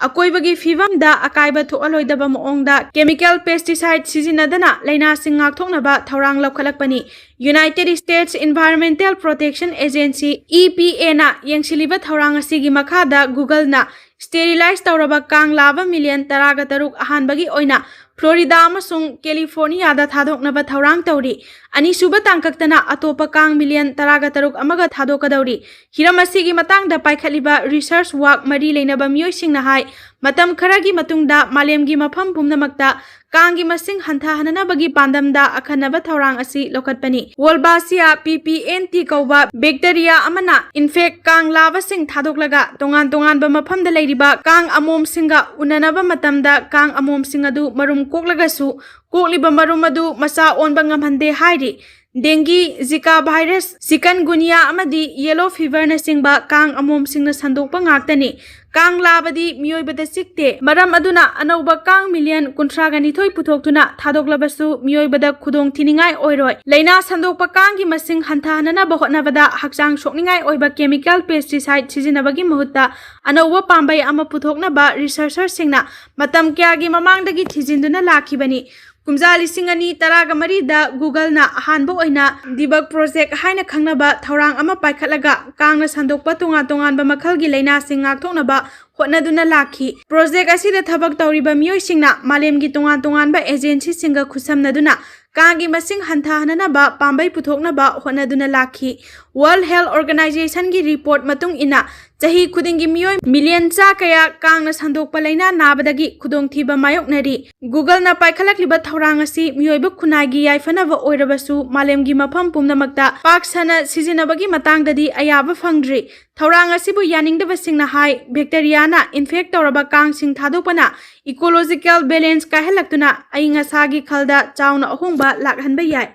ꯑꯀꯣꯏꯕꯒꯤ ꯐꯤꯕꯝꯗ ꯑꯀꯥꯏꯕ ꯊꯣꯛꯍꯜꯂꯣꯏꯗꯕ ꯃꯑꯣꯡꯗ ꯀꯦꯃꯤꯀꯦꯜ ꯄꯦꯁꯇꯤꯁꯥꯏꯗ ꯁꯤꯖꯤꯟꯅꯗꯅ ꯂꯥꯏꯅꯥꯁꯤꯡ ꯉꯥꯛꯊꯣꯛꯅꯕ ꯊꯧꯔꯥꯡ ꯂꯧꯈꯠꯂꯛꯄꯅꯤ꯫ United States environmental protection agency, E P ꯑꯦꯅ ꯌꯦꯡꯁꯤꯜꯂꯤꯕ ꯊꯧꯔꯥꯡ ꯑꯁꯤꯒꯤ ꯃꯈꯥꯗ ꯒꯨꯒꯜꯅ ꯁ꯭ꯇꯦꯔꯤꯂꯥꯏꯖ ꯇꯧꯔꯕ ꯀꯥꯡ ꯂꯥꯕ ꯃꯤꯂꯤꯌꯟ ꯇꯔꯥꯒ ꯇꯔꯨꯛ ꯑꯍꯥꯟꯕꯒꯤ ꯑꯣꯏꯅ ꯐ꯭ꯂꯣꯔꯤꯗꯥ ꯑꯃꯁꯨꯡ ꯀꯦꯂꯤꯐꯣꯔꯅꯤꯌꯥꯗ ꯊꯥꯗꯣꯛꯅꯕ ꯊꯧꯔꯥꯡ ꯇꯧꯔꯤ꯫ ꯑꯅꯤꯁꯨꯕ ꯇꯥꯡꯀꯛꯇꯅ ꯑꯇꯣꯞꯄ ꯀꯥꯡ ꯃꯤꯂꯤꯌꯟ ꯇꯔꯥꯒ ꯇꯔꯨꯛ ꯑꯃꯒ ꯊꯥꯗꯣꯛꯀꯗꯧꯔꯤ꯫ ꯍꯤꯔꯝ ꯑꯁꯤꯒꯤ ꯃꯇꯥꯡꯗ ꯄꯥꯏꯈꯠꯂꯤꯕ ꯔꯤꯁꯔꯆ ꯋꯥꯔꯛ ꯃꯔꯤ ꯂꯩꯅꯕ ꯃꯤꯑꯣꯏꯁꯤꯡꯅ ꯍꯥꯏ, ꯃꯇꯝ ꯈꯔꯒꯤ ꯃꯇꯨꯡꯗ ꯃꯥꯂꯦꯝꯒꯤ ꯃꯐꯝ ꯄꯨꯝꯅꯃꯛꯇ ꯀꯥꯡꯒꯤ ꯃꯁꯤꯡ ꯍꯟꯊꯍꯟꯅꯕꯒꯤ ꯄꯥꯟꯗꯝꯗ ꯑꯈꯟꯅꯕ ꯊꯧꯔꯥꯡ ꯑꯁꯤ ꯂꯧꯈꯠꯄꯅꯤ꯫ ꯋꯣꯜꯕꯥꯁꯤꯌꯥ ꯄꯤ ꯄꯤ ꯑꯦꯟ ꯇꯤ ꯀꯧꯕ ꯕꯦꯛꯇꯦꯔꯤꯌꯥ ꯑꯃꯅ ꯏꯟꯐꯦꯛ ꯀꯥꯡ ꯂꯥꯕꯁꯤꯡ ꯊꯥꯗꯣꯛꯂꯒ ꯇꯣꯉꯥꯟ ꯇꯣꯉꯥꯟꯕ ꯃꯐꯝꯗ ꯂꯩꯔꯤꯕ ꯀꯥꯡ ꯑꯃꯣꯝꯁꯤꯡꯒ ꯎꯅꯅꯕ ꯃꯇꯝꯗ ꯀꯥꯡ ꯑꯃꯣꯝꯁꯤꯡ ꯑꯗꯨ ꯃꯔꯨꯝ ꯀꯣꯛꯂꯒꯁꯨ ꯀꯣꯛꯂꯤꯕ ꯃꯔꯨꯝ ꯑꯗꯨ ꯃꯆꯥ ꯑꯣꯟꯕ ꯉꯝꯍꯟꯗꯦ ꯍꯥꯏꯔꯤ꯫ ꯗꯦꯡꯒꯤ, ꯖꯤꯀꯥ ꯚꯥꯏꯔꯁ, ꯆꯤꯀꯟꯒꯨꯅꯤꯌꯥ ꯑꯃꯗꯤ ꯌꯦꯂꯣ ꯐꯤꯚꯔꯅꯆꯤꯡꯕ ꯀꯥꯡ ꯑꯃꯣꯝꯁꯤꯡꯅ ꯁꯟꯗꯣꯛꯄ ꯉꯥꯛꯇꯅꯤ꯫ ꯀꯥꯡ ꯂꯥꯕꯗꯤ ꯃꯤꯑꯣꯏꯕꯗ ꯆꯤꯛꯇꯦ꯫ ꯃꯔꯝ ꯑꯗꯨꯅ ꯑꯅꯧꯕ ꯀꯥꯡ ꯃꯤꯂꯤꯌꯟ ꯀꯨꯟꯊ꯭ꯔꯥꯒ ꯅꯤꯊꯣꯏ ꯄꯨꯊꯣꯛꯇꯨꯅ ꯊꯥꯗꯣꯛꯂꯕꯁꯨ ꯃꯤꯑꯣꯏꯕꯗ ꯈꯨꯗꯣꯡ ꯊꯤꯅꯤꯡꯉꯥꯏ ꯑꯣꯏꯔꯣꯏ꯫ ꯂꯥꯏꯅꯥ ꯁꯟꯗꯣꯛꯄ ꯀꯥꯡꯒꯤ ꯃꯁꯤꯡ ꯍꯟꯊꯍꯟꯅꯕ ꯍꯣꯠꯅꯕꯗ ꯍꯛꯆꯥꯡ ꯁꯣꯛꯅꯤꯡꯉꯥꯏ ꯑꯣꯏꯕ ꯀꯦꯃꯤꯀꯦꯜ ꯄꯦꯁꯇꯤꯁꯥꯏꯗ ꯁꯤꯖꯤꯟꯅꯕꯒꯤ ꯃꯍꯨꯠꯇ ꯑꯅꯧꯕ ꯄꯥꯝꯕꯩ ꯑꯃ ꯄꯨꯊꯣꯛꯅꯕ ꯔꯤꯁꯔꯆꯔꯁꯤꯡꯅ ꯃꯇꯝ ꯀꯌꯥꯒꯤ ꯃꯃꯥꯡꯗꯒꯤ ꯊꯤꯖꯤꯟꯗꯨꯅ ꯂꯥꯛꯈꯤꯕꯅꯤ꯫ ꯀꯨꯝꯖꯥ ꯂꯤꯁꯤꯡ ꯑꯅꯤ ꯇꯔꯥꯒ ꯃꯔꯤꯗ Googleꯅ ꯑꯍꯥꯟꯕ ꯑꯣꯏꯅ Debug Project ꯍꯥꯏꯅ ꯈꯪꯅꯕ ꯊꯧꯔꯥꯡ ꯑꯃ ꯄꯥꯏꯈꯠꯂꯒ ꯀꯥꯡꯅ ꯁꯟꯗꯣꯛꯄ ꯇꯣꯉꯥꯟ ꯇꯣꯉꯥꯟꯕ ꯃꯈꯜꯒꯤ ꯂꯥꯏꯅꯥꯁꯤꯡ ꯉꯥꯛꯊꯣꯛꯅꯕ ꯍꯣꯠꯅꯗꯨꯅ ꯂꯥꯛꯈꯤ꯫ Project ꯑꯁꯤꯗ ꯊꯕꯛ ꯇꯧꯔꯤꯕ ꯃꯤꯑꯣꯏꯁꯤꯡꯅ ꯃꯥꯂꯦꯝꯒꯤ ꯇꯣꯉꯥꯟ ꯇꯣꯉꯥꯟꯕ agencyꯁꯤꯡꯒ ꯈꯨꯠꯁꯝꯅꯗꯨꯅ ꯀꯥꯡꯒꯤ ꯃꯁꯤꯡ ꯍꯟꯊꯍꯟꯅꯅꯕ ꯄꯥꯝꯕꯩ ꯄꯨꯊꯣꯛꯅꯕ ꯍꯣꯠꯅꯗꯨꯅ ꯂꯥꯛꯈꯤ꯫ World Health Organizationꯒꯤ report ꯃꯇꯨꯡ ꯏꯟꯅ, ꯆꯍꯤ ꯈꯨꯗꯤꯡꯒꯤ ꯃꯤꯑꯣꯏ million ꯆꯥ ꯀꯌꯥ ꯀꯥꯡꯅ ꯁꯟꯗꯣꯛꯄ ꯂꯥꯏꯅꯥ ꯅꯥꯕꯗꯒꯤ ꯈꯨꯗꯣꯡꯊꯤꯕ ꯃꯥꯌꯣꯛꯅꯔꯤ꯫ Googleꯅ ꯄꯥꯏꯈꯠꯂꯛꯂꯤꯕ ꯊꯧꯔꯥꯡ ꯑꯁꯤ ꯃꯤꯑꯣꯏꯕ ꯈꯨꯟꯅꯥꯏꯒꯤ ꯌꯥꯏꯐꯅꯕ ꯑꯣꯏꯔꯕꯁꯨ, ꯃꯥꯂꯦꯝꯒꯤ ꯃꯐꯝ ꯄꯨꯝꯅꯃꯛꯇ ꯄꯥꯛ ꯁꯟꯅ ꯁꯤꯖꯤꯟꯅꯕꯒꯤ ꯃꯇꯥꯡꯗꯗꯤ ꯑꯌꯥꯕ ꯐꯪꯗ꯭ꯔꯤ꯫ ꯊꯧꯔꯥꯡ ꯑꯁꯤꯕꯨ ꯌꯥꯅꯤꯡꯗꯕꯁꯤꯡꯅ ꯍꯥꯏ, bacteriaꯅ infect ꯇꯧꯔꯕ ꯀꯥꯡꯁꯤꯡ ꯊꯥꯗꯣꯛꯄꯅ ecological balance ꯀꯥꯏꯍꯜꯂꯛꯇꯨꯅ ꯑꯏꯪ ꯑꯁꯥꯒꯤ ꯈꯜꯗ ꯆꯥꯎꯅ ꯑꯍꯣꯡꯕ ꯂꯥꯛꯍꯟꯕ ꯌꯥꯏ꯫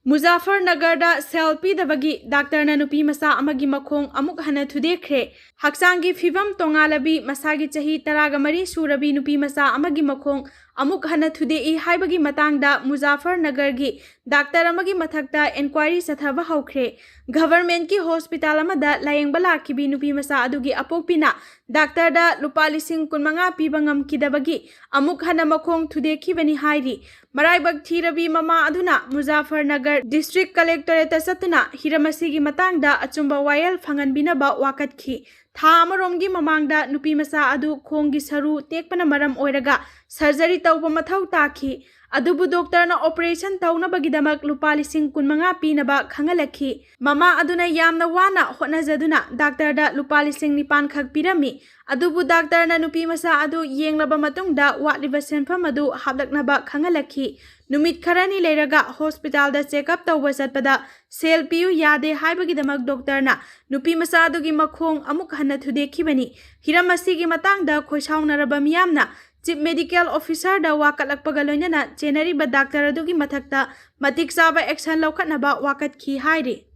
ꯃꯨꯖꯥꯐꯔꯅꯒꯔꯗ ꯁꯦꯜ ꯄꯤꯗꯕꯒꯤ ꯗꯥꯛꯇꯔꯅ ꯅꯨꯄꯤ ꯃꯆꯥ ꯑꯃꯒꯤ ꯃꯈꯣꯡ ꯑꯃꯨꯛ ꯍꯟꯅ ꯊꯨꯗꯦꯛꯈ꯭ꯔꯦ꯫ ꯍꯛꯆꯥꯡꯒꯤ ꯐꯤꯕꯝ ꯇꯣꯉꯥꯜꯂꯕꯤ, ꯃꯁꯥꯒꯤ ꯆꯍꯤ ꯇꯔꯥꯒ ꯃꯔꯤ ꯁꯨꯔꯕꯤ ꯅꯨꯄꯤ ꯃꯆꯥ ꯑꯃꯒꯤ ꯃꯈꯣꯡ ꯑꯃꯨꯛ ꯍꯟꯅ ꯊꯨꯗꯦꯛꯏ ꯍꯥꯏꯕꯒꯤ ꯃꯇꯥꯡꯗ ꯃꯨꯖꯥꯐꯔꯅꯒꯔꯒꯤ ꯗꯥꯛꯇꯔ ꯑꯃꯒꯤ ꯃꯊꯛꯇ inquiry ꯆꯠꯊꯕ ꯍꯧꯈ꯭ꯔꯦ꯫ Governmentꯀꯤ hospital ꯑꯃꯗ ꯂꯥꯌꯦꯡꯕ ꯂꯥꯛꯈꯤꯕꯤ ꯅꯨꯄꯤ ꯃꯆꯥ ꯑꯗꯨꯒꯤ ꯑꯄꯣꯛꯄꯤꯅ ꯗꯥꯛꯇꯔꯗ ꯂꯨꯄꯥ ꯂꯤꯁꯤꯡ ꯀꯨꯟꯃꯉꯥ ꯄꯤꯕ ꯉꯝꯈꯤꯗꯕꯒꯤ ꯑꯃꯨꯛ ꯍꯟꯅ ꯃꯈꯣꯡ ꯊꯨꯗꯦꯛꯈꯤꯕꯅꯤ ꯍꯥꯏꯔꯤ꯫ ꯃꯔꯥꯏꯕꯛ ꯊꯤꯔꯕꯤ ꯃꯃꯥ ꯑꯗꯨꯅ ꯃꯨꯖꯥꯐꯔꯅꯒꯔ District Collectorateꯇ ꯆꯠꯇꯨꯅ ꯍꯤꯔꯝ ꯑꯁꯤꯒꯤ ꯃꯇꯥꯡꯗ ꯑꯆꯨꯝꯕ ꯋꯥꯌꯦꯜ ꯐꯪꯍꯟꯕꯤꯅꯕ ꯋꯥꯀꯠꯈꯤ꯫ ꯊꯥ ꯑꯃꯔꯣꯝꯒꯤ ꯃꯃꯥꯡꯗ ꯅꯨꯄꯤ ꯃꯆꯥ ꯑꯗꯨ ꯈꯣꯡꯒꯤ ꯁꯔꯨ ꯇꯦꯛꯄꯅ ꯃꯔꯝ ꯑꯣꯏꯔꯒ surgery ꯇꯧꯕ ꯃꯊꯧ ꯇꯥꯈꯤ꯫ ꯑꯗꯨꯕꯨ ꯗꯣꯛꯇꯔꯅ operation ꯇꯧꯅꯕꯒꯤꯗꯃꯛ ꯂꯨꯄꯥ ꯂꯤꯁꯤꯡ ꯀꯨꯟꯃꯉꯥ ꯄꯤꯅꯕ ꯈꯪꯍꯜꯂꯛꯈꯤ꯫ ꯃꯃꯥ ꯑꯗꯨꯅ ꯌꯥꯝꯅ ꯋꯥꯅ ꯍꯣꯠꯅꯖꯗꯨꯅ ꯗꯥꯛꯇꯔꯗ ꯂꯨꯄꯥ ꯂꯤꯁꯤꯡ ꯅꯤꯄꯥꯟ ꯈꯛ ꯄꯤꯔꯝꯃꯤ꯫ ꯑꯗꯨꯕꯨ ꯗꯥꯛꯇꯔꯅ ꯅꯨꯄꯤ ꯃꯆꯥ ꯑꯗꯨ ꯌꯦꯡꯂꯕ ꯃꯇꯨꯡꯗ ꯋꯥꯠꯂꯤꯕ ꯁꯦꯟꯐꯝ ꯑꯗꯨ ꯍꯥꯞꯂꯛꯅꯕ ꯈꯪꯍꯜꯂꯛꯈꯤ꯫ ꯅꯨꯃꯤꯠ ꯈꯔꯅꯤ ꯂꯩꯔꯒ hospitalꯗ check up ꯇꯧꯕ ꯆꯠꯄꯗ ꯁꯦꯜ ꯄꯤꯌꯨ ꯌꯥꯗꯦ ꯍꯥꯏꯕꯒꯤꯗꯃꯛ ꯗꯣꯛꯇꯔꯅ ꯅꯨꯄꯤ ꯃꯆꯥ ꯑꯗꯨꯒꯤ ꯃꯈꯣꯡ ꯑꯃꯨꯛ ꯍꯟꯅ ꯊꯨꯗꯦꯛꯈꯤꯕꯅꯤ꯫ ꯍꯤꯔꯝ ꯑꯁꯤꯒꯤ ꯃꯇꯥꯡꯗ ꯈꯣꯏꯁꯥꯎꯅꯔꯕ ꯃꯤꯌꯥꯝꯅ Chief Medical Officerꯗ ꯋꯥꯀꯠꯂꯛꯄꯒ ꯂꯣꯏꯅꯅ ꯆꯦꯟꯅꯔꯤꯕ ꯗꯥꯛꯇꯔ ꯑꯗꯨꯒꯤ ꯃꯊꯛꯇ ꯃꯇꯤꯛ ꯆꯥꯕ action ꯂꯧꯈꯠꯅꯕ ꯋꯥꯀꯠꯈꯤ ꯍꯥꯏꯔꯤ꯫